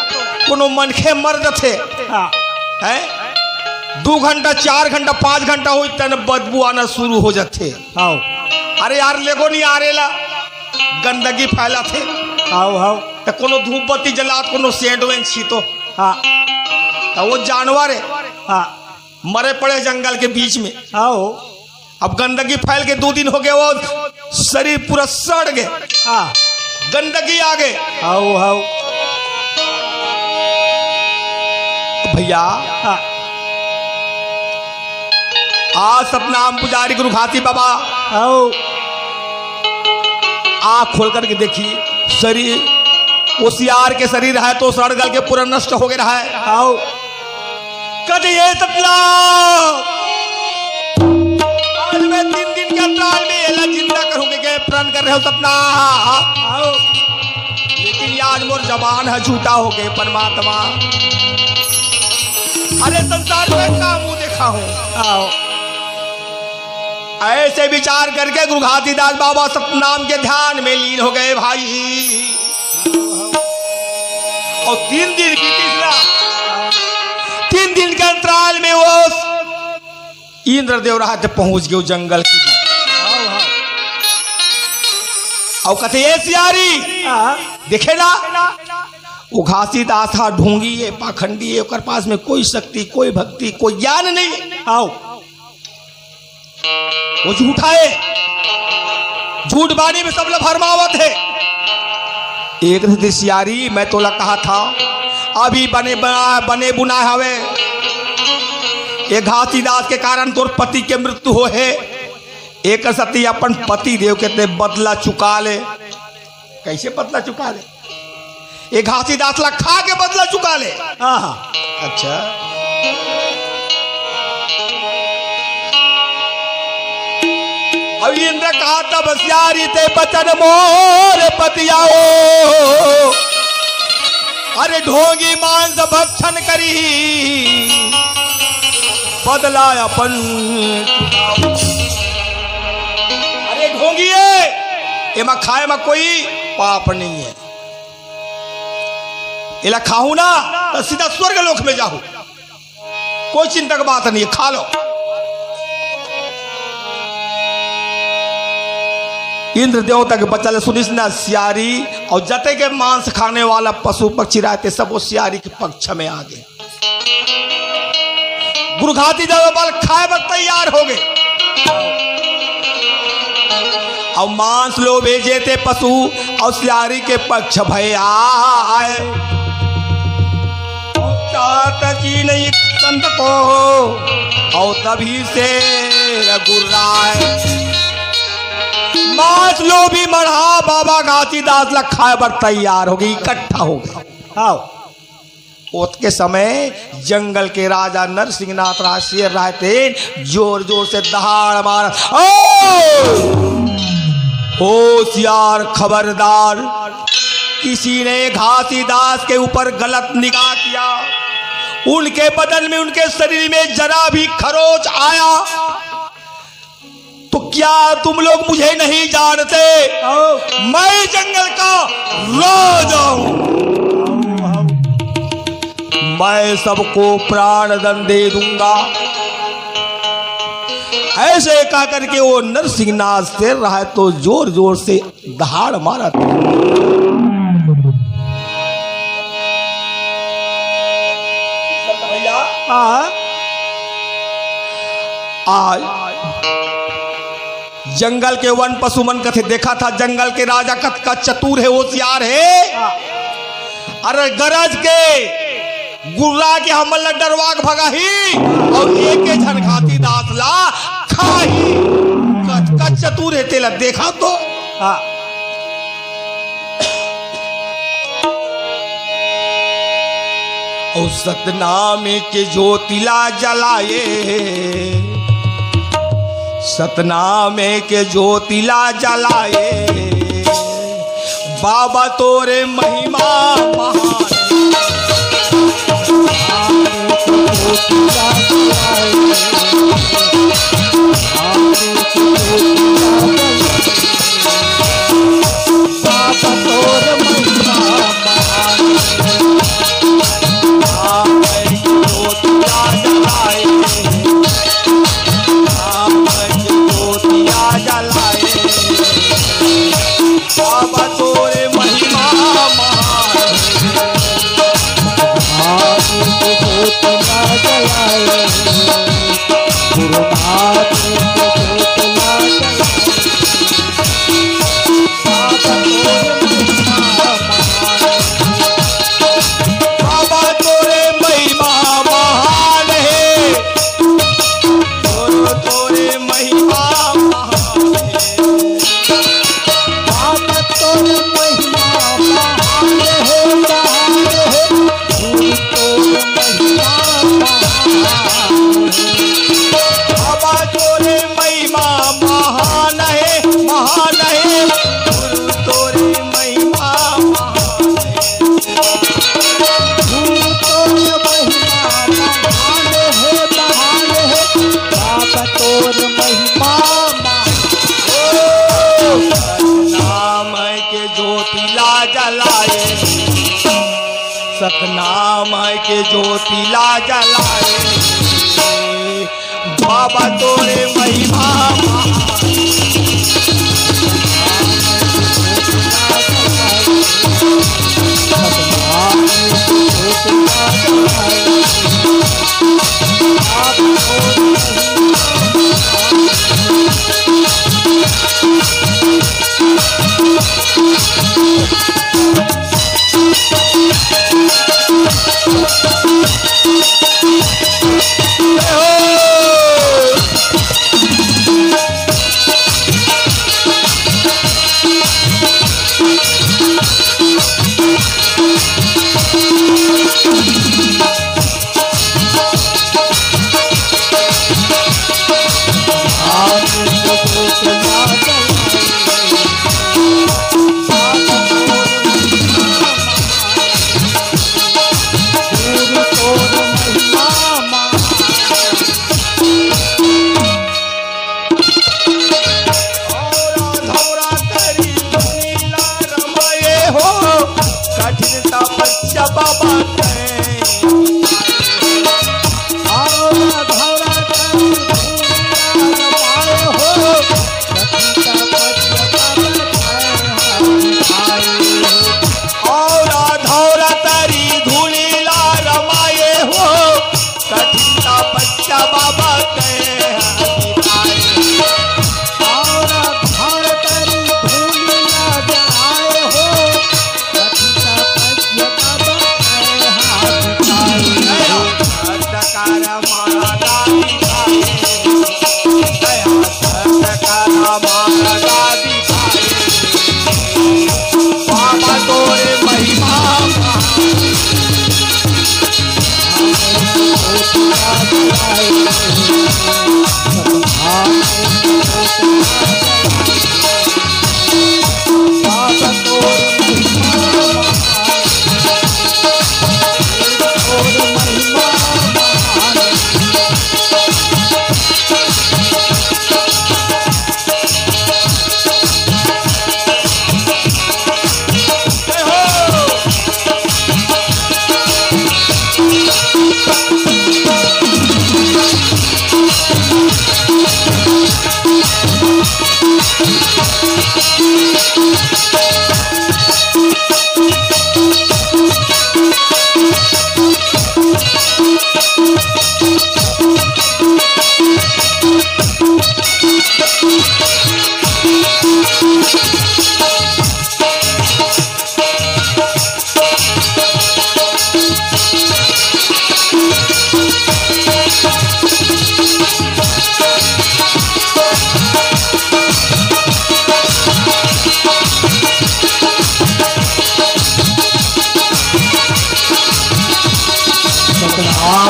कोनो मनखे मर जथे, हाँ। हैं? दू घंटा, चार घंटा, पाँच घंटा होइस, तब बदबू आना शुरू हो जथे। हाँ। अरे यार, लेगो नहीं आ रे ला, गंदगी फैलाथे। हाँ, हाँ। त कोनो धूप बत्ती जलात, कोनो सेंट वेंट छीतो। हाँ। त वो जानवर हे। हाँ। मरे पड़े जंगल के बीच में। आओ। अब गंदगी फैल के दू दिन हो गए, वो शरीर पूरा सड़ गए, हाँ। गंदगी आ गए। आओ, आओ। भैया, हाँ। आज सतनाम पुजारी गुरु घासी बाबा, आओ। आँख खोल करके देखी, शरीर, वो सियार के शरीर हे तो सड़ गल के पूरा नष्ट हो गए रहा हे। आओ। कथे, "ये सतनाम, आज मैं तीन दिन के अंतराल में एला जिंदा करूं," के प्रण कर रहे हो सतनाम। आओ। लेकिन ये आज मोर जबान हे, झूठा हो गए परमात्मा। अरे संसार में का मुंह देखा हूं। आओ। ऐसे विचार करके गुरु घासीदास बाबा सतनाम के ध्यान में लीन हो गए भाई। और तीन दिन की तीसरा, तीन दिन के अंतराल में वो इंद्रदेव रात पहुंच गए जंगल के बीच। और कथे, "ये सियारी, हाँ। देखे ना, वो घासीदास हा ढोंगी हे, पाखंडी हे, ओकर पास में कोई शक्ति, कोई भक्ति, कोई ज्ञान नहीं।" आओ। वो झूठा हे, झूठ बानी में सब ला भरमावत हे। एक रहिस सियारी, मैं तोला कहा था, अभी बने बना, बने बुनाए हवे। ये घासीदास के कारण तोर पति के मृत्यु हो हे। एक सती अपन पति देव के ते बदला चुका ले। कैसे बदला चुका ले? ये घासीदास ला खा के बदला चुका ले। आहा। अच्छा। अब इंद्र कहा तब सियारी ते बचन मोर पतियाओ, अरे ढोंगी मांस भक्षण करी बदला अपन। अरे ढोंगी हे, एमा खाए मा कोई पाप नहीं हे। एला खाहू ना, त सीधा स्वर्ग लोक में जाहू। कोई चिंता के बात नहीं हे, खा लो। इंद्र देवता के बचन सुनिस ना सियारी, और जते के मांस खाने वाला पशु पक्षी रहते, सब वो सियारी के पक्ष में आ गए। गुरु घासीदास बल खाए बर तैयार हो गए। और मांस लोभे जेते पशु और सियारी के पक्ष भय आए। और चाहत जी नहीं संत को, और तभी से गुर्राए। मांस लोभी मरहा बाबा घासीदास ला खाए बर तैयार हो गए, इकट्ठा हो गए। आओ। ओतके समय जंगल के राजा नरसिंहनाथ राय शेर रहते, जोर जोर से दहाड़ मार, "ओ! होशियार, खबरदार, किसी ने घासीदास के ऊपर गलत निगाह किया, उनके बदन में, उनके शरीर में जरा भी खरोच आया, तो क्या तुम लोग मुझे नहीं जानते? आओ। मैं जंगल का राजा हूँ। मैं सबको प्राण दंड दे दूंगा।" ऐसे कह करके वो नरसिंहनाथ शेर रहा है तो जोर जोर से दहाड़ मारा। भैया, हाँ। आज जंगल के वन पशु मन कथे, "देखा था जंगल के राजा कतका चतुर हे, होशियार हे। हाँ। अरे गरज के, गुर्रा के हमन ला डरवा के भगाही, और एक के झन घासीदास ला खाही। कतका चतुर हे, तेला देखा तो।" हाँ। अउ सतनाम के ज्योति ला जलाए, सतनाम के ज्योति ला जलाए, बाबा तोरे महिमा महान। बाबा तोरे महिमा महान। बाबा तोरे महिमा महान हे, तोरे, तोरे महिमा महान हे। बाबा तोरे महिमा महान हे, महान हे। गुरु तोरे महिमा महान हे। बाबा तोरे महिमा महान हे, महान हे। गुरु तोरे महिमा महान हे। गुरु तोरे महिमा महान हे, महान हे। बाबा तोरे महिमा महान हे। ओ, सतनाम के ज्योति ला जलाए, सतनाम के ज्योति ला जलाए, बाबा तोरे महिमा महान। कठिन तपस्या बाबा करे। और धौरा तरी धूलि ला रमाए हो, कठिन तपस्या बाबा करे। और धौरा तरी धूलि ला जलाए हो, बोल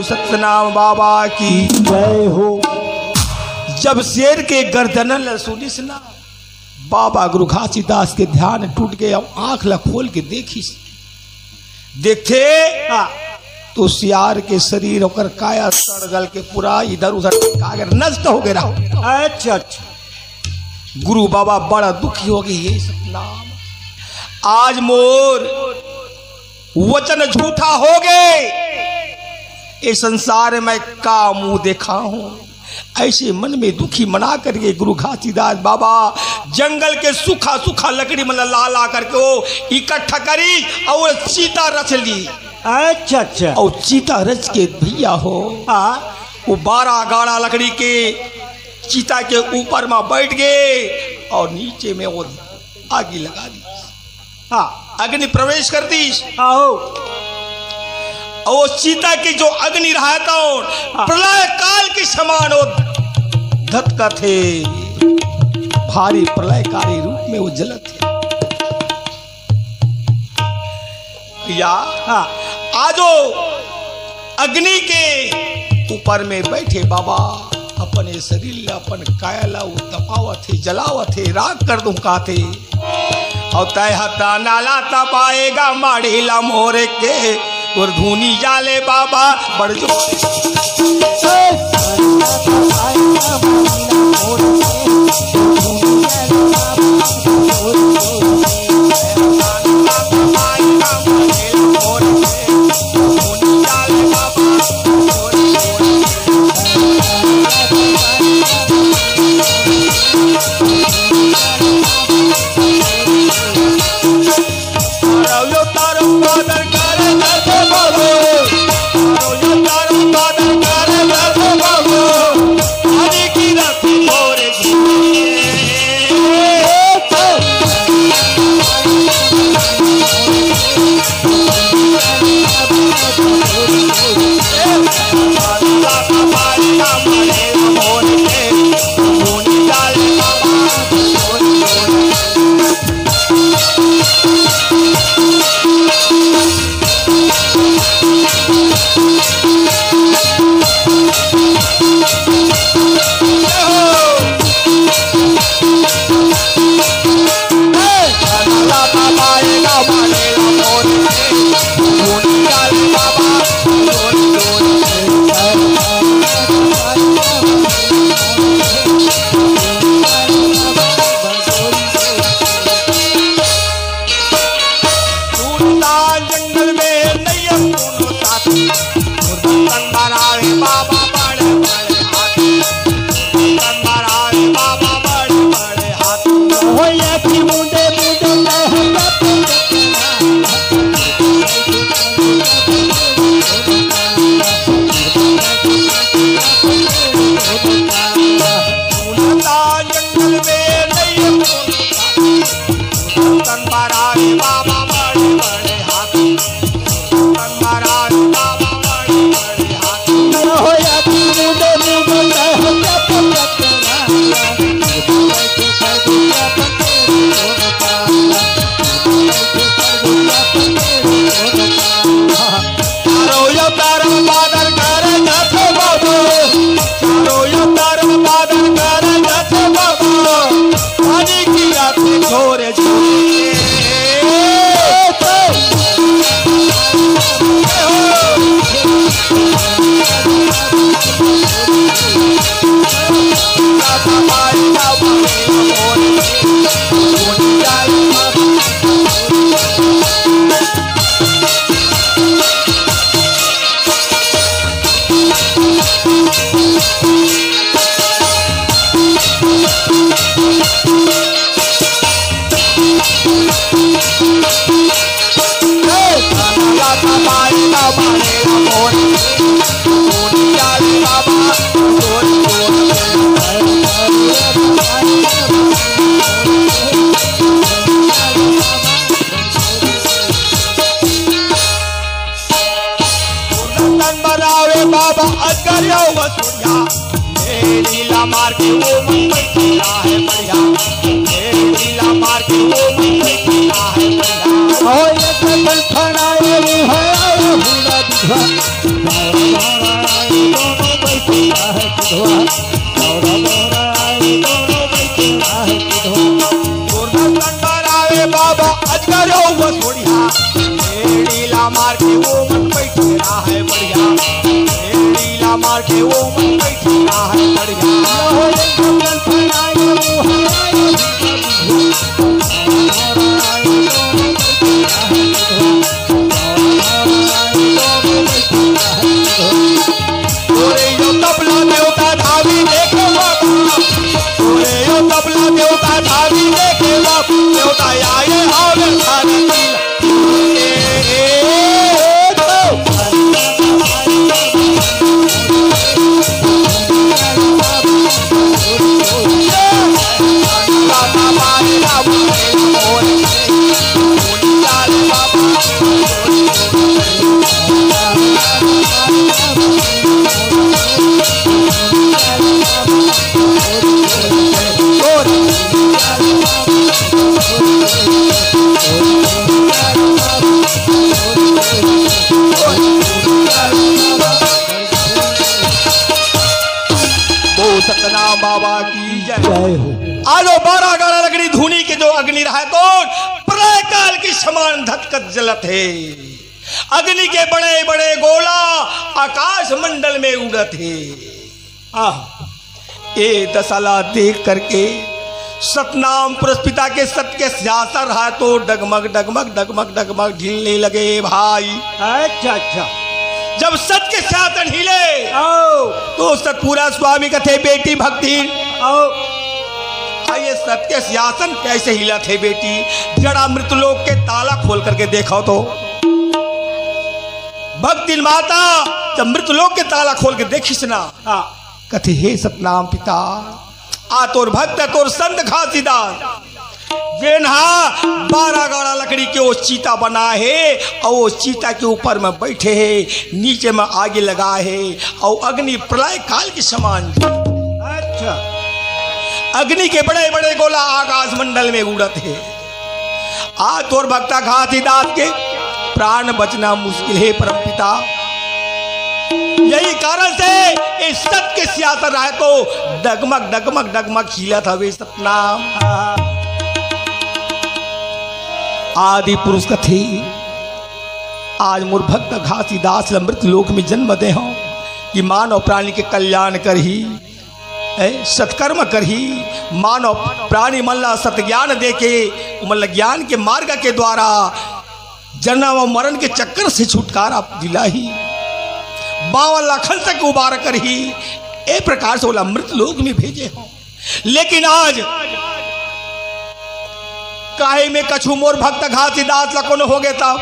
सतनाम बाबा की जय हो। जब शेर के गर्दनन ल सुनिस ना, बाबा गुरु घासीदास के ध्यान टूट गे अउ आंख ल खोल के देखिस। देखथे, हाँ। तो सियार के शरीर, ओकर काया सड़ गल के पूरा इधर उधर कागर नष्ट हो गे रहो। अच्छा, अच्छा। गुरु बाबा बड़ा दुखी हो गे, "हे सतनाम, आज मोर वचन झूठा हो गे, ए संसार में का मुंह देखाहूं।" ऐसे मन में दुखी मना करके गुरु घासीदास बाबा जंगल के सूखा सूखा लकड़ी मन ला ला करके वो इकट्ठा करी अउ वो चीता रच ली। अच्छा, अच्छा। अउ चीता रच के भैया हो, हाँ। वो बारह गाड़ा लकड़ी के चीता के ऊपर में बैठ गे अउ नीचे में वो आगी लगा दी। हाँ। अग्नि प्रवेश कर दी। आहो। अउ वो चीता के जो अग्नि रहय तो हाँ। प्रलय काल के समान वो धधकथे, भारी प्रलयकारी रूप में वो जलथे। या हाँ। आजो अग्नि के ऊपर में बैठे बाबा अपन ये शरीर ला, अपन काया ला वो तपावत हे, जलावत हे, राख कर दूं काथे। अउ तैं ह ताना ला तपाएगा माड़ी ला मोर के, तोर धुनी जाले बाबा बड़ जोर। बस बढ़िया, ए ढीला मार के वो मन बैठेला है बढ़िया, ए ढीला मार के वो मन बैठेला है बढ़िया। ओ ये कथन फना ये रूह है, ये हुला दिखा। दोनों बैठेला है किधवा, दोनों बैठेला है किधवा। दुर्गा शंकर आवे बाबा अजगर वो बढ़िया, ए ढीला मार के वो मन बैठेला है बढ़िया, ए ढीला मार के वो मन बैठेला है बढ़िया। तोरे यो तबला देवता धावी देखे बाबा, तोरे यो तबला देवता धावी देखे बाबा, देवता आए आवे थारी दिल। ए, ए, ए, ए, बोल सतनाम बाबा की जय। जय हो। आलो बारह गाड़ा लकड़ी धुनी के जो अग्नि रहा तो प्रलय काल के समान धधकत जलत हे। अग्नि के बड़े बड़े गोला आकाश मंडल में उड़त हे। आह, ए दशा ला देख करके सतनाम पुरस्पिता के सत के सिंहासन रहा तो डगमग डगमग डगमग डगमग ढिलने लगे भाई। अच्छा, अच्छा। जब सत के सिंहासन हिले आओ। तो सतपुरा स्वामी कथे, "बेटी भक्ति, आओ।" आ ये सत के सिंहासन कैसे हिलत हे बेटी? जरा मृत लोक के ताला खोल करके देखो तो। भक्तिन माता जब मृत लोक के ताला खोल के देखिस ना, हाँ। कथे, "हे सतनाम पिता, आ तोर भक्त तोर संत घासीदास, जेन हा बारह गाड़ा लकड़ी के वो चीता बना हे, अउ वो चीता के ऊपर में बैठे हे, नीचे में आगी लगा हे, अउ अग्नि प्रलय काल के समान।" अच्छा। अग्नि के बड़े बड़े गोला आकाश मंडल में उड़त हे। आज तोर भक्ता घासीदास के प्राण बचना मुश्किल हे परमपिता। यही कारण से इस सत के सिंहासन रहे तो डगमग, डगमग, डगमग हिलत हवे सतनाम। आदि पुरुष कथे, आज मोर भक्त घासीदास ल मृत लोक में जन्म दे हो कि मानव प्राणी के कल्याण करही। ए, सत्कर्म करही, मानव प्राणी मन ला सतज्ञान देके, उमन ला ज्ञान के मार्ग के द्वारा जन्म अउ मरण के चक्कर से छुटकारा दिलाही, बावन लाखन तक उबार करही। ए प्रकार से ओला मृत लोक में भेजे हो। लेकिन आज काहे में कछु मोर भक्त घासीदास ला कोनो होगे त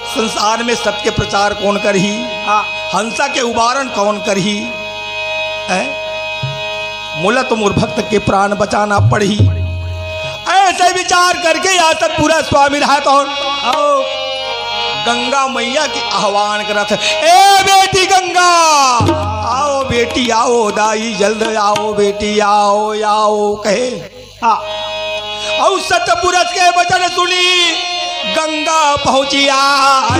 संसार में सत के प्रचार कौन करही? हाँ। हंसा के उबारन कौन करही? हैं? मोला तो मोर भक्त के प्राण बचाना पड़ही। ऐसे विचार करके या सतपुरा स्वामी रहा तो आओ। गंगा मैया के आह्वान करत हे, "ए बेटी गंगा, आओ बेटी, आओ दाई, जल्द आओ बेटी, आओ, आओ," कहे। हाँ। अउ सतपुरस के वचन सुनी गंगा पहुँची आय,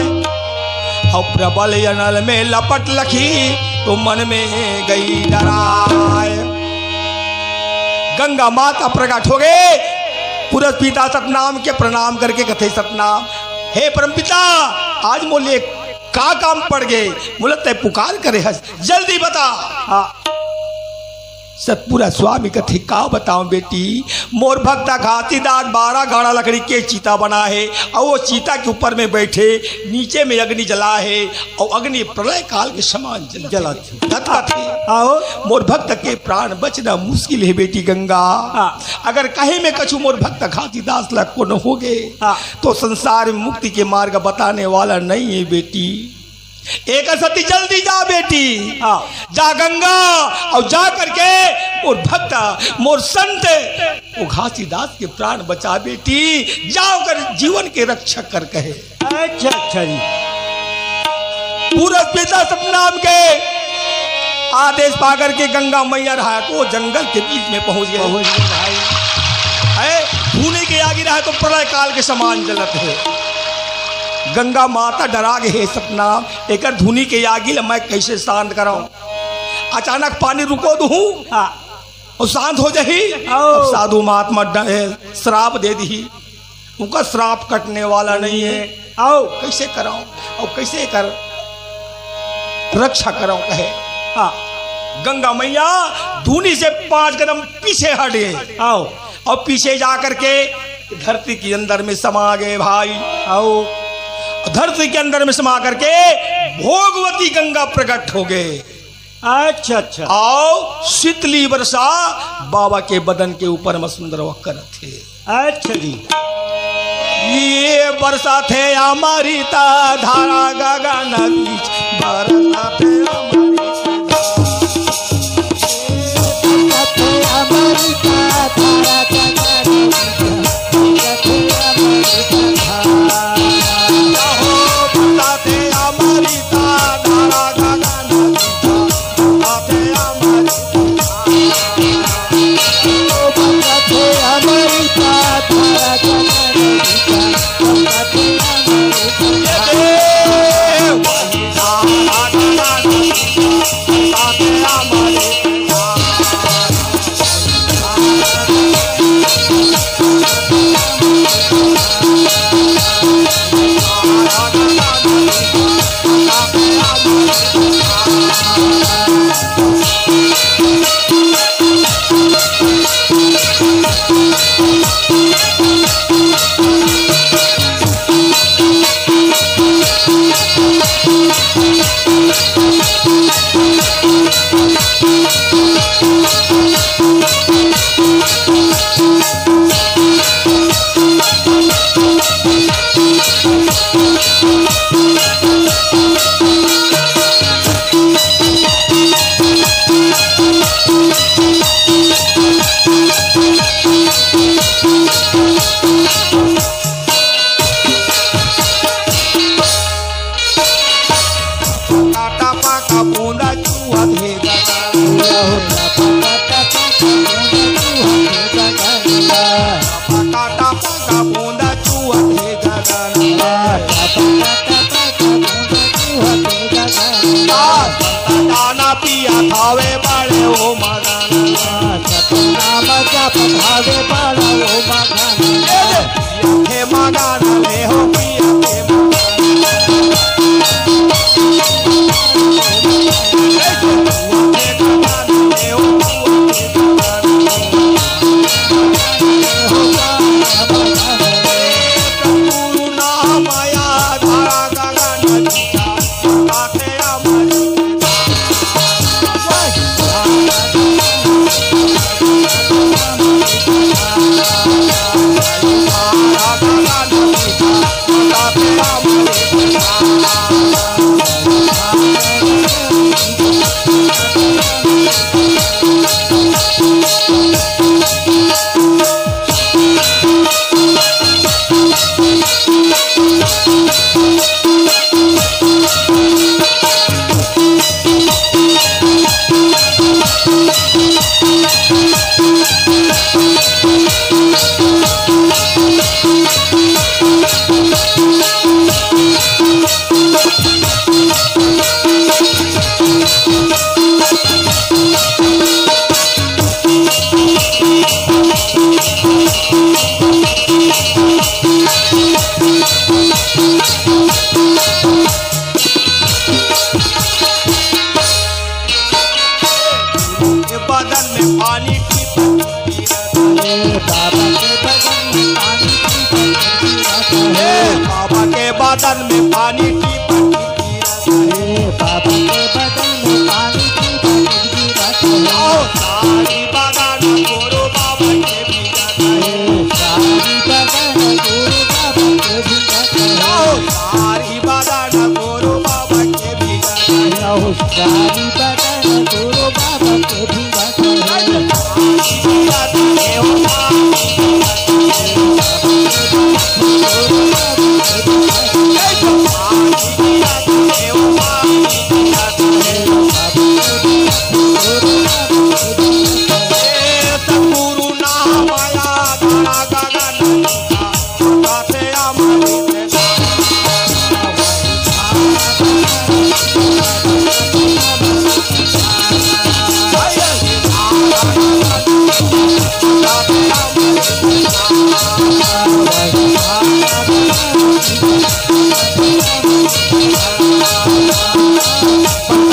अउ प्रबल अनल में लपट लखी तो मन में गई डराय। गंगा माता प्रकट होगे, पुरस पिता सतनाम के प्रणाम करके कथे, "सतनाम, हे परमपिता, आज मोले का काम पड़ गे, मोला तै पुकार करे हस, जल्दी बता।" हाँ। सतपुरा स्वामी कथे, "का बतावं बेटी, मोर भक्ता घासीदास बारह गाड़ा लकड़ी के चीता बना हे, अउ वो चीता के ऊपर में बैठे, नीचे में अग्नि जला हे, अउ अग्नि प्रलय काल के समान जलत हे।" जलत हे। आओ। "मोर भक्त के प्राण बचना मुश्किल हे बेटी गंगा। हाँ। अगर कहीं में कछु मोर भक्त घासीदास ला कोनो होगे, हाँ। तो संसार में मुक्ति के मार्ग बताने वाला नहीं हे बेटी।" एक सती जल्दी जा बेटी, हाँ। जा गंगा, अउ जा करके मोर भक्त, मोर संत, वो घासीदास के प्राण बचा बेटी, जा ओकर जीवन के रक्षा कर कहे। अच्छा, अच्छा जी। पुरस पिता सतनाम के आदेश पाकर के गंगा मैया रहा तो जंगल के बीच में पहुंच गए। पहुंच गए भाई। है, धुनी के आगी रहा तो प्रलय काल के समान जलत हे। गंगा माता डरा गे, "हे सतनाम, एकर धुनी के आगी ल मैं कैसे शांत कराऊं? अचानक पानी रुको दूं हाँ। और शांत हो जाही।" आओ। तब साधु महात्मा ड-, ए, श्राप दे दी। उनका श्राप कटने वाला नहीं है। आओ। कैसे कराऊं और कैसे कर रक्षा कराऊं, कहे। हाँ। गंगा मैया धुनी से पांच कदम पीछे हट गए। आओ। और पीछे जा करके धरती के अंदर में समा गए भाई। आओ। धरती के अंदर में समा करके भोगवती गंगा प्रकट हो गए। अच्छा, अच्छा। आओ, शीतली वर्षा बाबा के बदन के ऊपर में सुंदर वह करत हे। अच्छा जी। ये बरसाथे अमृता धारा गगन बीच, बरसाथे अमृता धारा।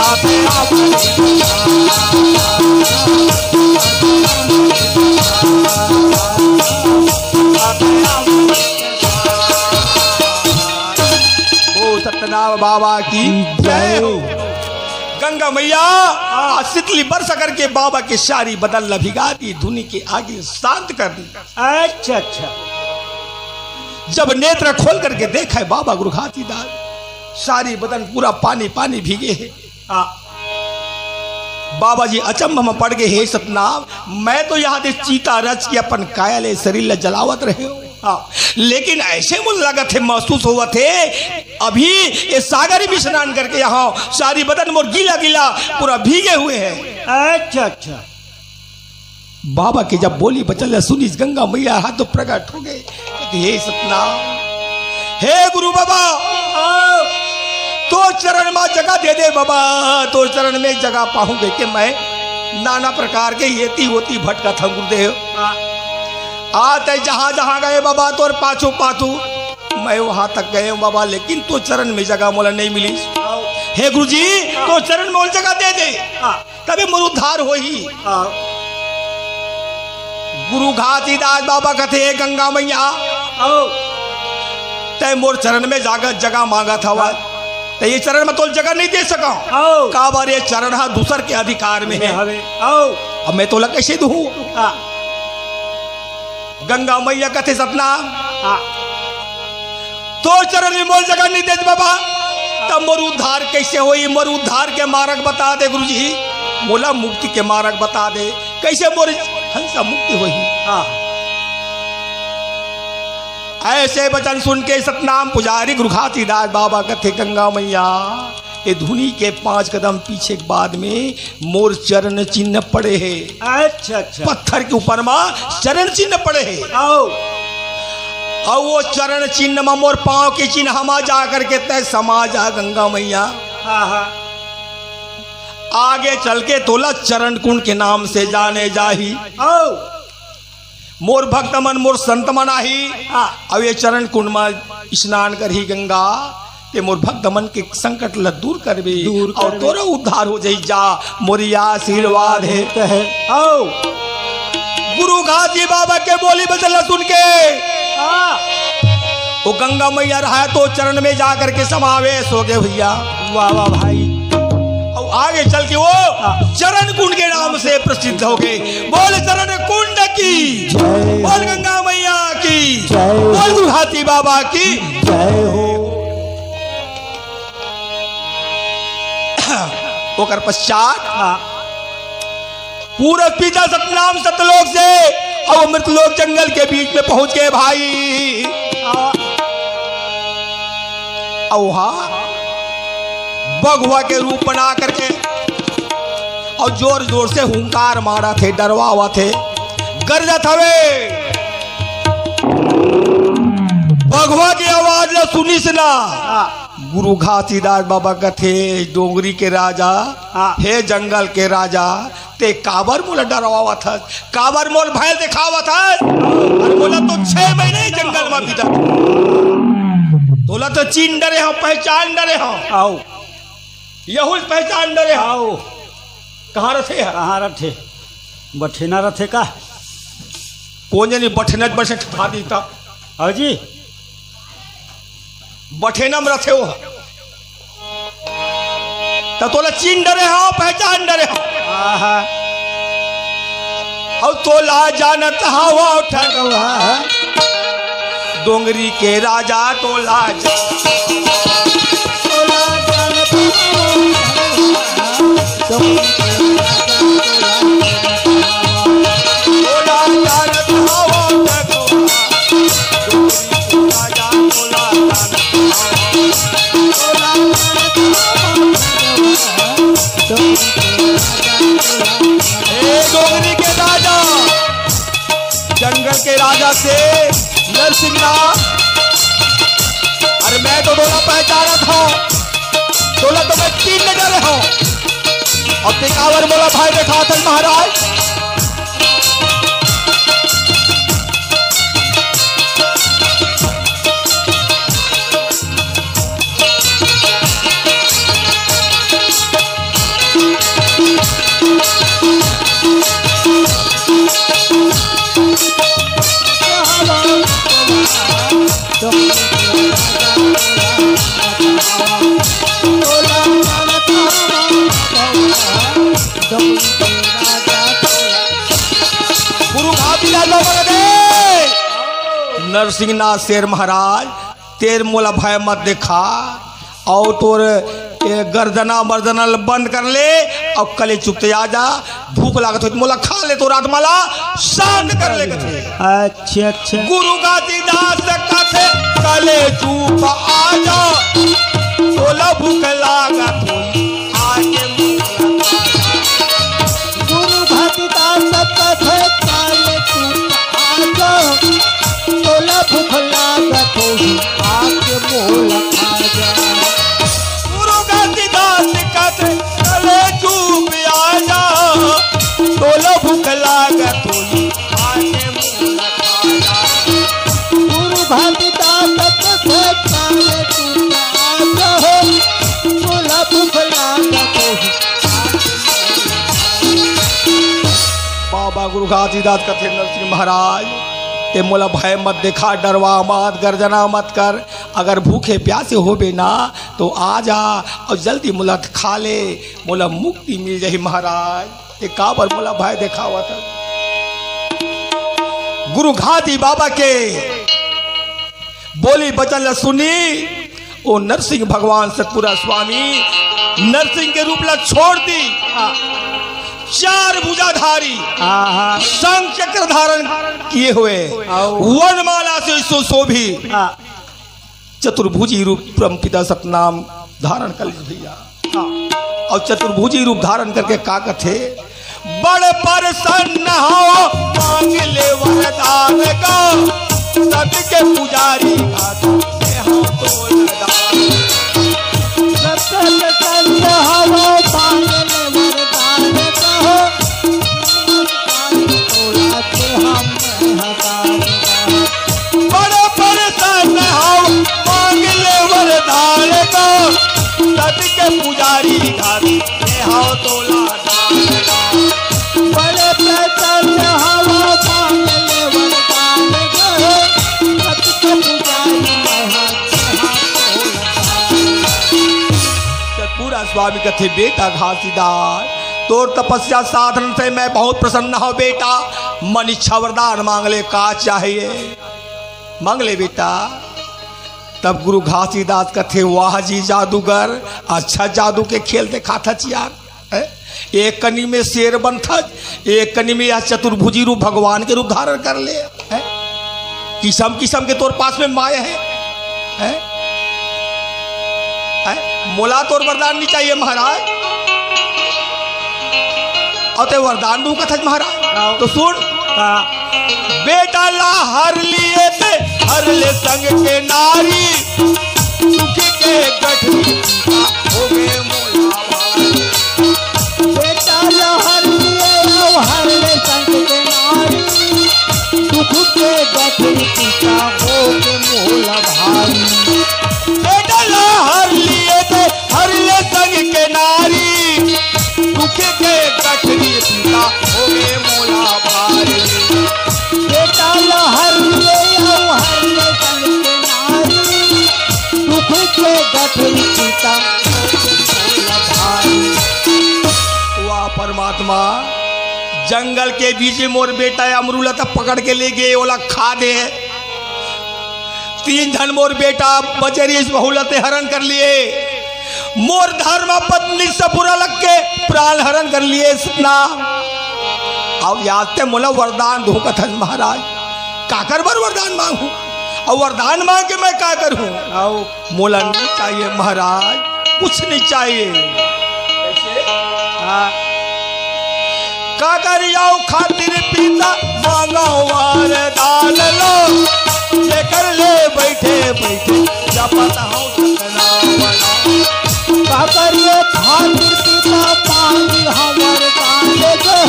ओ सतनाम बाबा की जय हो। गंगा मैया आज शीतली बरस करके बाबा के सारी बदन ला भिगा दी, धुनी के आगे शांत कर दी। अच्छा, अच्छा। जब नेत्र खोल करके देखा है बाबा गुरु घासीदास, सारी बदन पूरा पानी पानी भीगे है। हाँ। बाबा जी अचंभ में पड़ गए, हे सतनाम, मैं तो यहाँ दे चिता रच के अपन काया ले शरीर ला जलावत रहे हो। हाँ। लेकिन ऐसे मुझे लगत है, महसूस होवत है, अभी ये सागर में स्नान करके यहाँ सारी बदन मोर गीला गीला पूरा भीगे हुए हैं। अच्छा, अच्छा। बाबा के जब बोली बचन ला सुनिस गंगा मैया, हाथ तो प्रकट हो गए। कहती, हे सतनाम, हे गुरु बाबा, तो चरण में जगह दे दे बाबा, तो चरण में जगह पाहूंगे कि मैं नाना प्रकार के येती वोती भटका था गुरुदेव। आते जहां जहां गए बाबा तोर पाछू पाछू, मैं वहां तक गए हूं बाबा, लेकिन तो चरण में जगह मोला नहीं मिली। हे गुरुजी, तो चरण में और जगह दे दे। तबे मोर उद्धार होही। हाँ। गुरु घासीदास बाबा कथे, "हे गंगा मैया, आओ। तै मोर चरण में जागत जगह मांगत हवा, हाँ। तै ये चरण में तोल जगह नहीं दे सका। आओ। काबर ये चरण हा दूसर के अधिकार में है। हवे। आओ। अब मैं तोला कैसे दूँ?" हाँ। गंगा मैया कथे, "सतनाम, हाँ। तोर चरण में मोर जगह नहीं देत बाबा, तब मोर उद्धार कैसे होई? मोर उद्धार के मार्ग बता दे गुरुजी, मोला मुक्ति के मार्ग बता दे, कैसे मोर हंसा मुक्ति होई?" हाँ। ऐसे वचन सुन के सतनाम पुजारी गुरु घासीदास बाबा कथे, "गंगा मैया, ये धुनी के पांच कदम पीछे के बाद में मोर चरण चिन्ह पड़े हे।" अच्छा, अच्छा। पत्थर के ऊपर मा चरण चिन्ह पड़े हे। आओ। अउ वो चरण चिन्ह मा मोर पांव के चिन्ह मा जा करके तय समा जा गंगा मैया। हाँ, हाँ। आगे चल के तोला चरण कुंड के नाम से जाने जाही। आओ। मोर भक्त मन, मोर संत मन आही, हाँ। अउ ये चरण कुंड मा स्नान करही गंगा, ते मोर भक्त मन के संकट ल दूर करबे, दूर अउ करबे। तोरो उद्धार हो जाई जा, मोर ये आशीर्वाद हे। कहे, आओ। गुरु घासी बाबा के बोली बचन ल सुन के, हाँ। वो गंगा मैया रहा तो चरण में जा करके समावेश हो गए भैया। वाह, वाह भाई। अउ आगे चल के वो हाँ। चरण कुंड के नाम से प्रसिद्ध हो गए। बोल चरण कुंड की जय। बोल गंगा मैया की जय। बोल गुरु घासी बाबा की जय हो। ओकर पश्चात हाँ। पूरब पीता सतनाम सतलोक से, अब अमृत लोक जंगल के बीच में पहुंच गए भाई। अब वहां बघवा के रूप बना करके और जोर जोर से हुंकार मारा थे, डरवावा थे, गरजत हवे। बघवा की आवाज ला सुनिस ना। गुरु घासीदास बाबा कथे, "डोंगरी के राजा, हाँ। हे जंगल के राजा, ते काबर मोला डरवावत हस? काबर मोर भय दिखावत हस? अरे मोला तो छह महीने ही जंगल में बीतत। तोला तो चीन डरे हो, पहचान डरे हो। आओ। यहू पहचान डरे हो।" आओ। कहाँ रथे है? कहाँ रथे? बठेना रथे का? कौन जानी बठेना, बठेना था दी था। हाँ जी। बठेना में रथे हो। त तोला चीन डरे हो, पहचान डरे हो। आहा। अउ तोला जानत हवो ठगवा, डोंगरी के राजा तोला जा-, तोला जानत हवो ठगवा, डोंगरी के राजा तोला, तोला जानत हवो ठगवा। ए डोंगरी के राजा, जंगल के राजा से नरसिंह ना, अरे मैं तो तोला पहचानत हूँ, तोला तो मैं चीन डरे हूँ। अब ते काबर मोला भय देखाथस महाराज। गुरु घासीदास बाबा के दे। नरसिंहनाथ शेर महाराज, तेर मोला भय मत देखा, अउ तोर ए गर्दना मर्दना ल बंद कर ले, अउ कले चुप ते आ जा। भूख लागत होही त मोला खा ले, तोर आत्मा ला शांत कर ले कथे। अच्छा, अच्छा। गुरु घासीदास कथे, "कले चुप आ जा, तोला भूख लागत होही, आके मोला खा जा।" गुरु घासीदास कथे, "कले चुप आ जा, तोला भूख लागत होही, आके मोला खा जा।" गुरु घासीदास कथे, "कले चुप आ जा, तोला भूख लागत होही, आके मोला खा जा।" गुरु घासीदास कथे, "कले चुप आ जा, तोला भूख लागत होही।" बाबा गुरु घासीदास कथे, "नरसिंह महाराज, ते मोला भय मत देखा, डरवा मत, गर्जना मत कर। अगर भूखे प्यासे होबे ना, तो आ जा अउ जल्दी मोला खा ले, मोला मुक्ति मिल जाही महाराज। ये काबर मोला भय देखावत हस?" गुरु घासी बाबा के बोली बचन ल सुनी, ओ नरसिंह भगवान सतपुरा स्वामी नरसिंह के रूप ल छोड़ दी। चार भुजाधारी, आहा। शंख चक्र धारण किए हुए, आओ। वनमाला से सुशोभित, हाँ। चतुर्भुजी रूप परमपिता सतनाम धारण कर लीजिए भैया। हाँ। अउ चतुर्भुजी रूप धारण करके का कथे, "बड़ प्रसन्न हव मांग ले वरदान का, सत के पुजारी का, दे हम तो वरदान।" सत प्रसन्न हव मांग ले वरदान का, तोला के हम हतान का। बड़ प्रसन्न हव, मांग ले वरदान का, सत के पुजारी का, दे हव तोला दान का। बड़ प्रसन्न हव, मांग ले वरदान का, सत के पुजारी का, दे हव तोला दान का। सतपुरा स्वामी कथे, "बेटा घासीदास, तोर तपस्या साधन से मैं बहुत प्रसन्न हव बेटा, मन इच्छा वरदान मांग ले, का चाहिए?" मांग ले बेटा। तब गुरु घासीदास कथे, "वाह जी जादूगर, अच्छा जादू के खेल देखाथच यार, हैं? एक कनी में शेर बनथच, एक कनी में या चतुर्भुजी रूप भगवान के रूप धारण कर ले, हैं? किसम किसम के तोर पास में माया हे, हैं? हैं? मोला तोर वरदान नहीं चाहिए महाराज।" अउ ते वरदान दू कथच महाराज। आओ। तो सुन। का? बेटा ला हर लिए ते, हर ले संग के नारी, सुख के गठरी पीता होगे मोला भारी। बेटा ला हर लिए, आओ हर ले संग के नारी, सुख के गठरी पीता होगे मोला भारी। बेटा ला हर लिए ते, हर ले संग के नारी, दुख के गठरी पीता होगे मोला भारी। बेटा ला हर ले आओ, हर ले संग के नारी, दुख के गठरी पीता होगे मोला भारी। वाह परमात्मा, जंगल के बीच में मोर बेटा अमरूला त पकड़ के ले गे, ओला खा दे। तीन झन मोर बेटा बचे रहिस, वहू ल ते हरण कर लिए। मोर धर्म पत्नी सपुरा लग के प्राण हरण कर लिए सतना। अब याद ते मोला वरदान दो कथन महाराज, काकर बर वरदान मांगू? अउ वरदान मांग के मैं का करूं? आओ। मोला नहीं चाहिए महाराज, कुछ नहीं चाहिए। कैसे? हाँ। काकरियाओ खातिर पिता मांगो वरदान लो, जेकर ले बैठे बैठे जपत हूँ सतनाम। काकरियाओ खातिर पिता मांगी हम वरदान लो,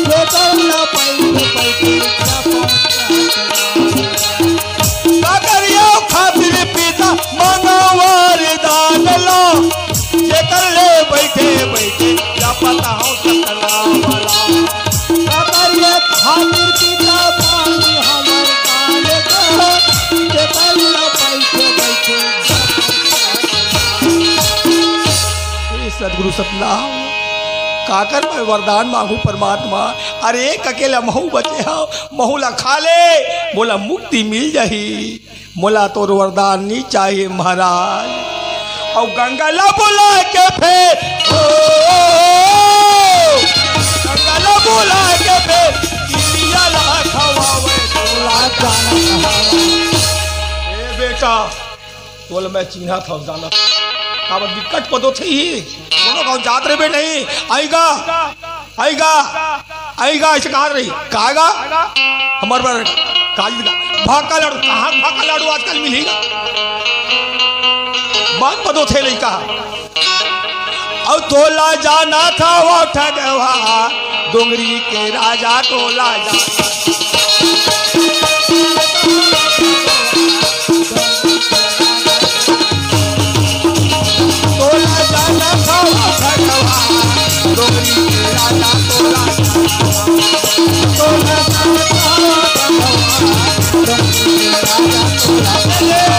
जेकर ले बैठे बैठे जपत हूँ सतनाम। काकरियाओ खातिर पिता मांगो वरदान लो, जेकर ले बैठे बैठे जपत हूँ सतनाम। काकरियाओ खातिर पिता मांगी हम वरदान लो, जेकर ले सतगुरु सतनाम, काकर मैं वरदान मांगू परमात्मा? अरे एक अकेला महू बचे हव, महू ला खा ले, मोला मुक्ति मिल जाही। मोला तोर वरदान नी चाहिए महाराज। अउ गंगा ला बुला के फेर, ओ, गंगा ला बुला के फेर, किसिया ला खवावे, तोला जाना खवावे। ए बेटा, तोला मैं चिन्हत हव, जानत हव। काबर बिकट पदो थे ही। कोनो गाँव जात रहिबे नहीं। आइगा, आइगा, आइगा, अइसे कहा रही। कहा गा? हमर बर काली का भाका लाडू, कहाँ भाका लाडू आजकल मिलही गा? बहुत पदो थे लइका। अउ तोला जाना था वो ठगवा, डोंगरी के राजा तोला जाना। तोला जाना था वो ठगवा, डोंगरी के राजा तोला जाना। तोला जाना था वो ठगवा, डोंगरी के राजा तोला जाना।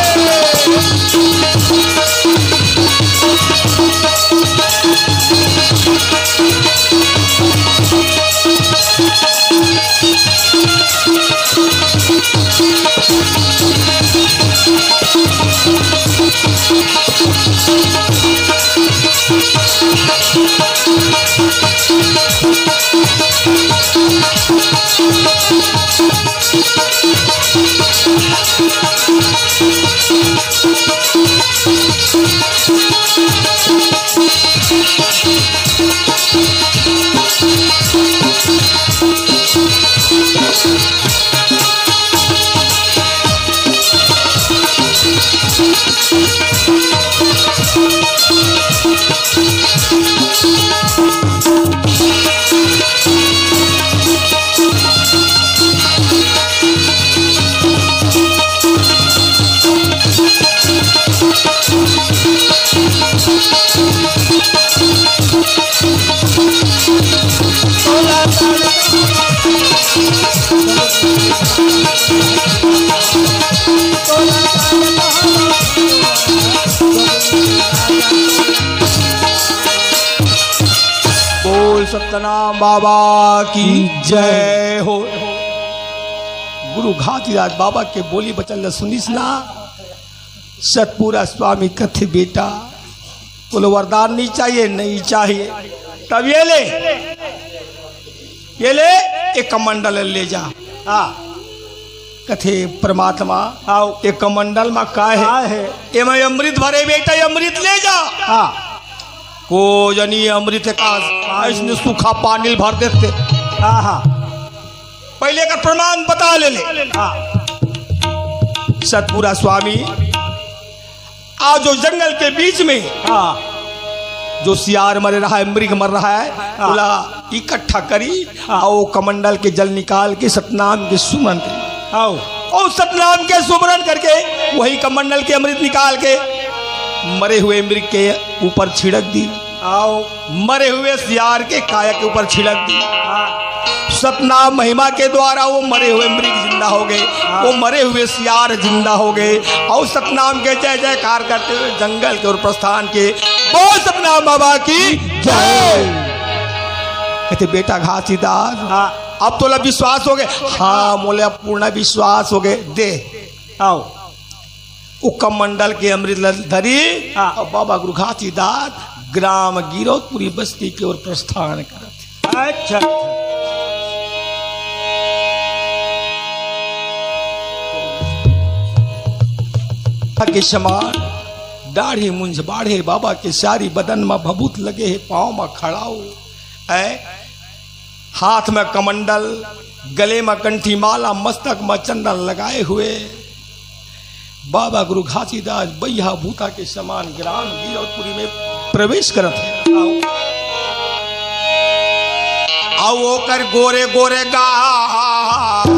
बोल सतनाम बाबा की जय हो। गुरु घासीदास बाबा के बोली बचन ल सुनिस ना, सतपुरा स्वामी कथे, "बेटा, तोला वरदान नहीं चाहिए?" "नहीं चाहिए।" "तब ये ले, ये ले, एक कमंडल ले जा।" हाँ। कथे, "परमात्मा, आओ। एक कमंडल मा का हे?" का हे? "एमा अमृत भरे बेटा, अमृत ले जा।" हाँ। को जनी अमृत का, हाँ। अइसने सूखा पानी भर देथे। हाँ, हाँ। पहले एकर प्रमाण बता ले ले। हाँ। सतपुरा स्वामी, आज जो जंगल के बीच में हाँ। जो सियार मरे रहा है, मृग मर रहा है, हाँ। ओला इकट्ठा करी हाँ। अउ कमंडल के जल निकाल के सतनाम के सुमन करी। आओ। अउ सतनाम के सुमरन करके वही कमंडल के अमृत निकाल के मरे हुए मृग के ऊपर छिड़क दी। आओ। मरे हुए सियार के काया के ऊपर छिड़क दी। हाँ। सतनाम महिमा के द्वारा वो मरे हुए मृग जिंदा हो गए, हाँ। वो मरे हुए सियार जिंदा हो गए, अउ सतनाम के जय जयकार करते हुए जंगल के ओर प्रस्थान किए। बोल सतनाम बाबा की जय। कथे, "बेटा घासीदास, हाँ। अब तोला विश्वास हो गए?" "हाँ, मोला पूर्ण विश्वास हो गए।" "दे।" आओ। ओ कमंडल के अमृत ल धरी हाँ। अउ बाबा गुरु घासीदास ग्राम गिरौदपुरी बस्ती के ओर प्रस्थान करत हे। अच्छा, अच्छा। के समान दाढ़ी मुंज बाढ़े, बाबा के सारी बदन म भभूत लगे हे, पाँव म खड़ाऊ ऐ हाथ में कमंडल, गले में कंठी माला, मस्तक में चंदन लगाए हुए बाबा गुरु घासीदास बइहा भूता के समान ग्राम गिरौदपुरी में प्रवेश करत हे। अउ ओकर गोरे गोरे गाल,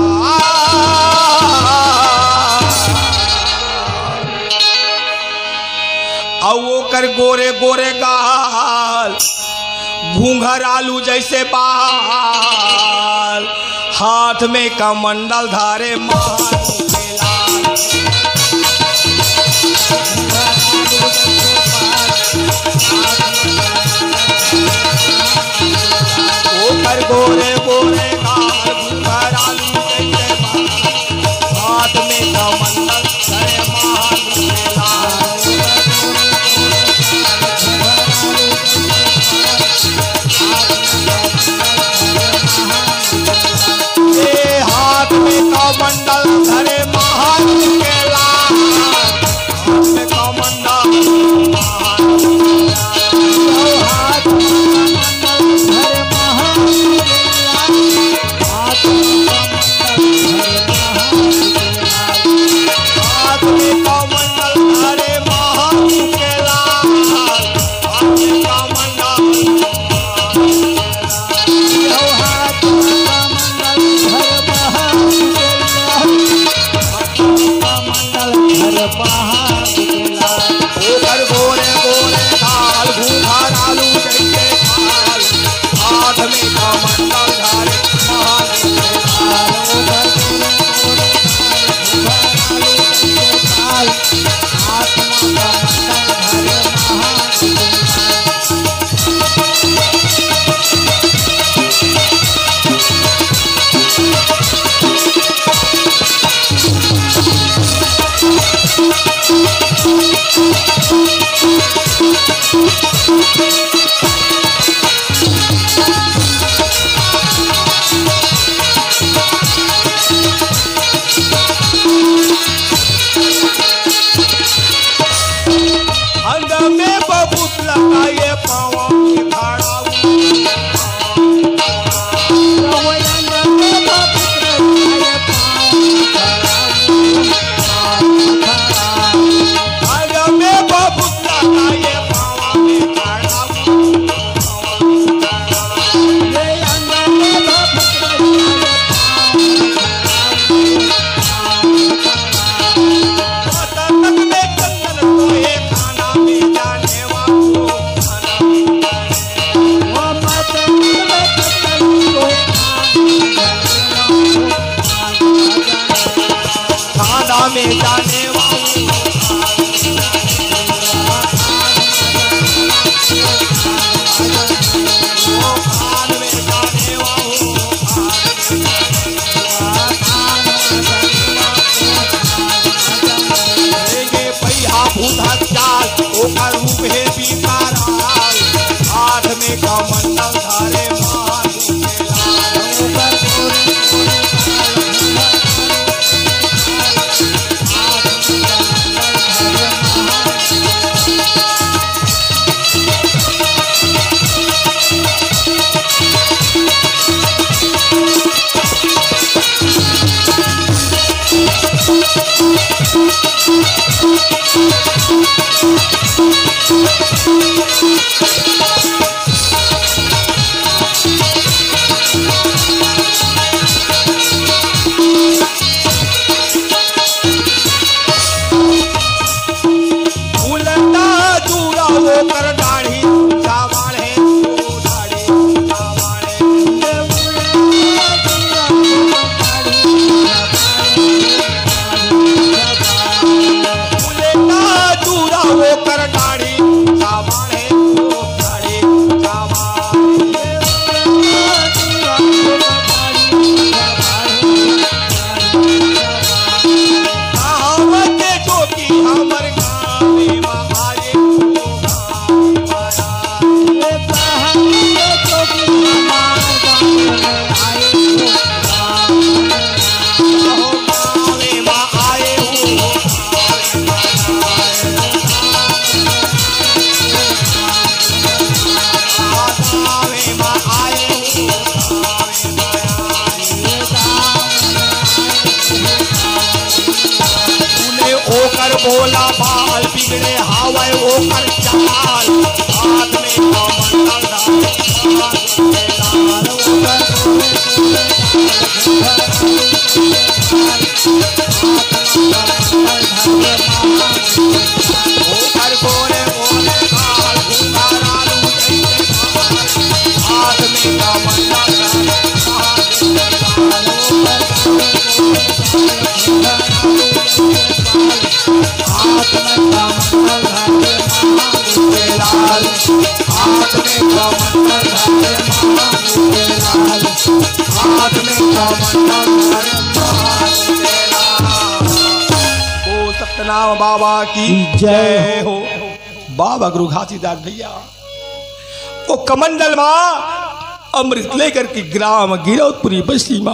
अउ ओकर गोरे गोरे गाल, घुंघरालू जैसे बाल, हाथ में कमंडल धारे महान। अंग में बबूत लगाए, पाँव में खड़ा हूँ। अंग में बबूत लगाए, पाँव में खड़ा हूँ। थाना में जाने वाली। ये भैया भूत हत्याल, ओकर रूप हे पीताराल, हाथ में कमंडल धरे मार। उलटा दूरा ओकर दाढ़ी ऊंचा बाढ़े, दाढ़ी ऊंचा बाढ़े। उलटा दूरा ओकर दाढ़ी ऊंचा बाढ़े, दाढ़ी ऊंचा बाढ़े। कहावत जो कि हमर गाँव में आए हो, गाँव में आए हो। तूने ओकर बोला बाल बिगड़े हावय ओकर चाल। हाथ में कमंडल धरे, हाथ में लाल ओकर। ओकर गोरे गोरे गाल, घुंघरालू जैसे बाल। हाथ में कमंडल धरे, हाथ में लाल ओकर। हाथ में कमंडल धरे महादेव लाल, हाथ में कमंडल धरे महादेव लाल, हाथ में कमंडल धरे महादेव लाल। ओ सतनाम बाबा की जय हो। बाबा गुरु घासीदास भैया ओ कमंडल मा अमृत लेकर के ग्राम गिरौदपुरी बस्ती मा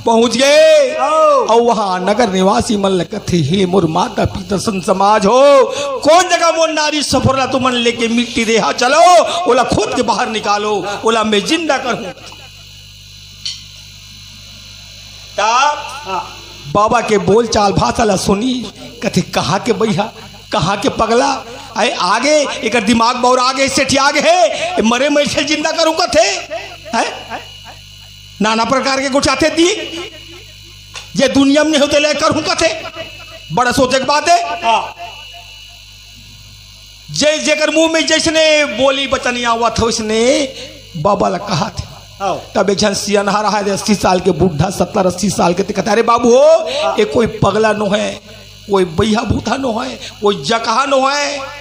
पहुंच गए। आओ। अउ वहां नगर निवासी मन ल कथे, "हे मोर माता पिता संत समाज हो, कोन जगह मोर नारी सफोरला तुमन लेके मिट्टी दे हा, चलो ओला खोद के बाहर निकालो, ओला मैं जिंदा करहूं।" ता हाँ। बाबा के बोलचाल भाषा ला सुनी, कथे, "कहाँ के बइहा, कहाँ के पगला, आए आगे, एकर दिमाग बौरा आगे, सेठी आगे हे, ए मरे मइनसे जिंदा करहूं कथे, हैं?" नाना प्रकार के गोठाथे दी, जे दुनिया में नहीं होते ले करहूं कथे। बड़ा सोचे के बात हे। हाँ। जे, जेकर मुंह में जइसने बोली बचन आवत हे, ओइसने बाबा ला कहत हे। हाँ। तब एक झन सियनहा रहा हे, अस्सी साल के बुढ़ा, सत्तर अस्सी साल के, ते कहत हे, "अरे बाबू हो, हाँ। ये कोई पगला नोहे, कोई बइहा भूता नोहे, कोई जकहा नोहे।"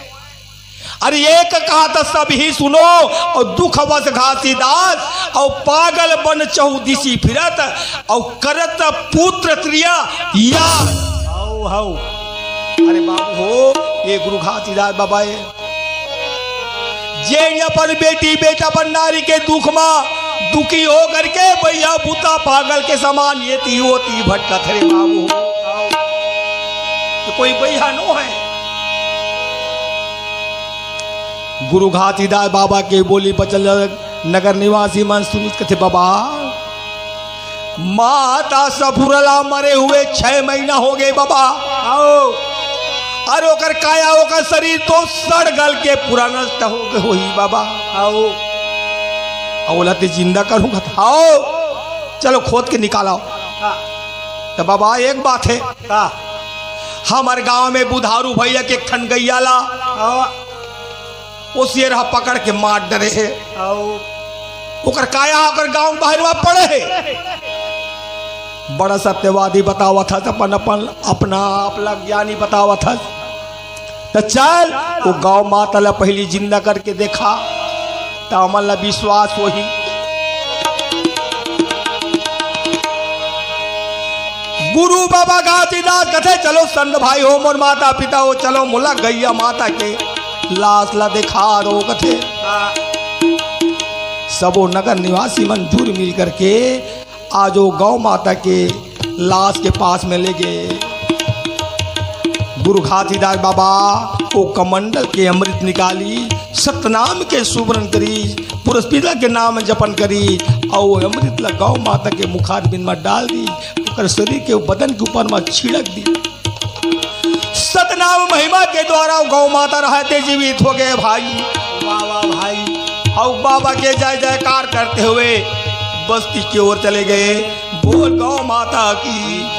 अरे एक कहत सब ही सुनो, अउ दुख वश घासीदास, अउ पागल बन चहुदिसी फिरत, अउ करत पुत्र त्रिया या। How, how. अरे बाबू हो, ये गुरु घासीदास बाबा हे, जेन अपन बेटी बेटा अपन नारी के दुख मा दुखी हो करके बइहा भूता पागल के समान ये ती वो ती भटकत हे रे बाबू हो। ये कोई बइहा नोहे। गुरु घासीदास बाबा के बोली बचन ल नगर निवासी मन सुनिस, कथे, "बाबा, माता ससुर ला मरे हुए छह महीना हो गए बाबा।" आओ। अरे ओकर काया, ओकर शरीर तो सड़ गल के पूरा नष्ट हो गए होही बाबा। आओ। अउ ओला ते जिंदा करूंगा, आओ, चलो खोद के निकालो। हाँ। त बाबा, एक बात हे, का? हमर गांव में बुधारू भैया के एक ठन गैया ला, हाँ। ओ शेर ह पकड़ के मार डरे हे। आओ। ओकर काया ओकर गांव के बाहर में पड़े हे। बड़ा सत्यवादी बतावत हस, अपन, अपन, अपना आप ला ज्ञानी बतावत हस। त चल, वो गौ माता ला पहली जिंदा करके देखा, त हमन ला विश्वास होही। गुरु बाबा घासीदास कथे, "चलो संत भाई हो, मोर माता पिता हो, चलो मोला गैया माता के लाश ला देखा दो," कथे। सबो नगर निवासी मन जुर मिल करके आज वो गौ माता के लाश के पास में ले गए। गुरु घासीदास बाबा वो कमंडल के अमृत निकाली, सतनाम के सुमरन करी, पुरस्पिता के नाम जपन करी, अउ वो अमृत ला गौ माता के मुखारबिंद में डाल दी, ओकर शरीर के बदन के ऊपर में छिड़क दी। सतनाम महिमा के द्वारा गौ माता रहते जीवित हो गए भाई। वाह, वाह भाई। अउ बाबा के जय जयकार करते हुए बस्ती की ओर चले गए। बोल गौ माता की,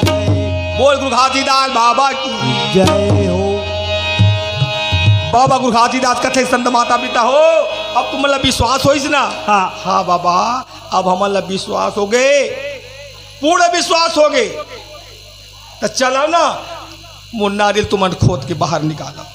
बोल गुरु घासीदास बाबा की। जय हो। बाबा गुरु घासीदास कथे, "संत माता पिता हो, अब तुमन ला विश्वास होइस ना?" हाँ। "हाँ बाबा, अब हमन ला विश्वास हो गए, पूर्ण विश्वास हो गए। त चलो ना, वो नारियल तुमन खोद के बाहर निकालो।"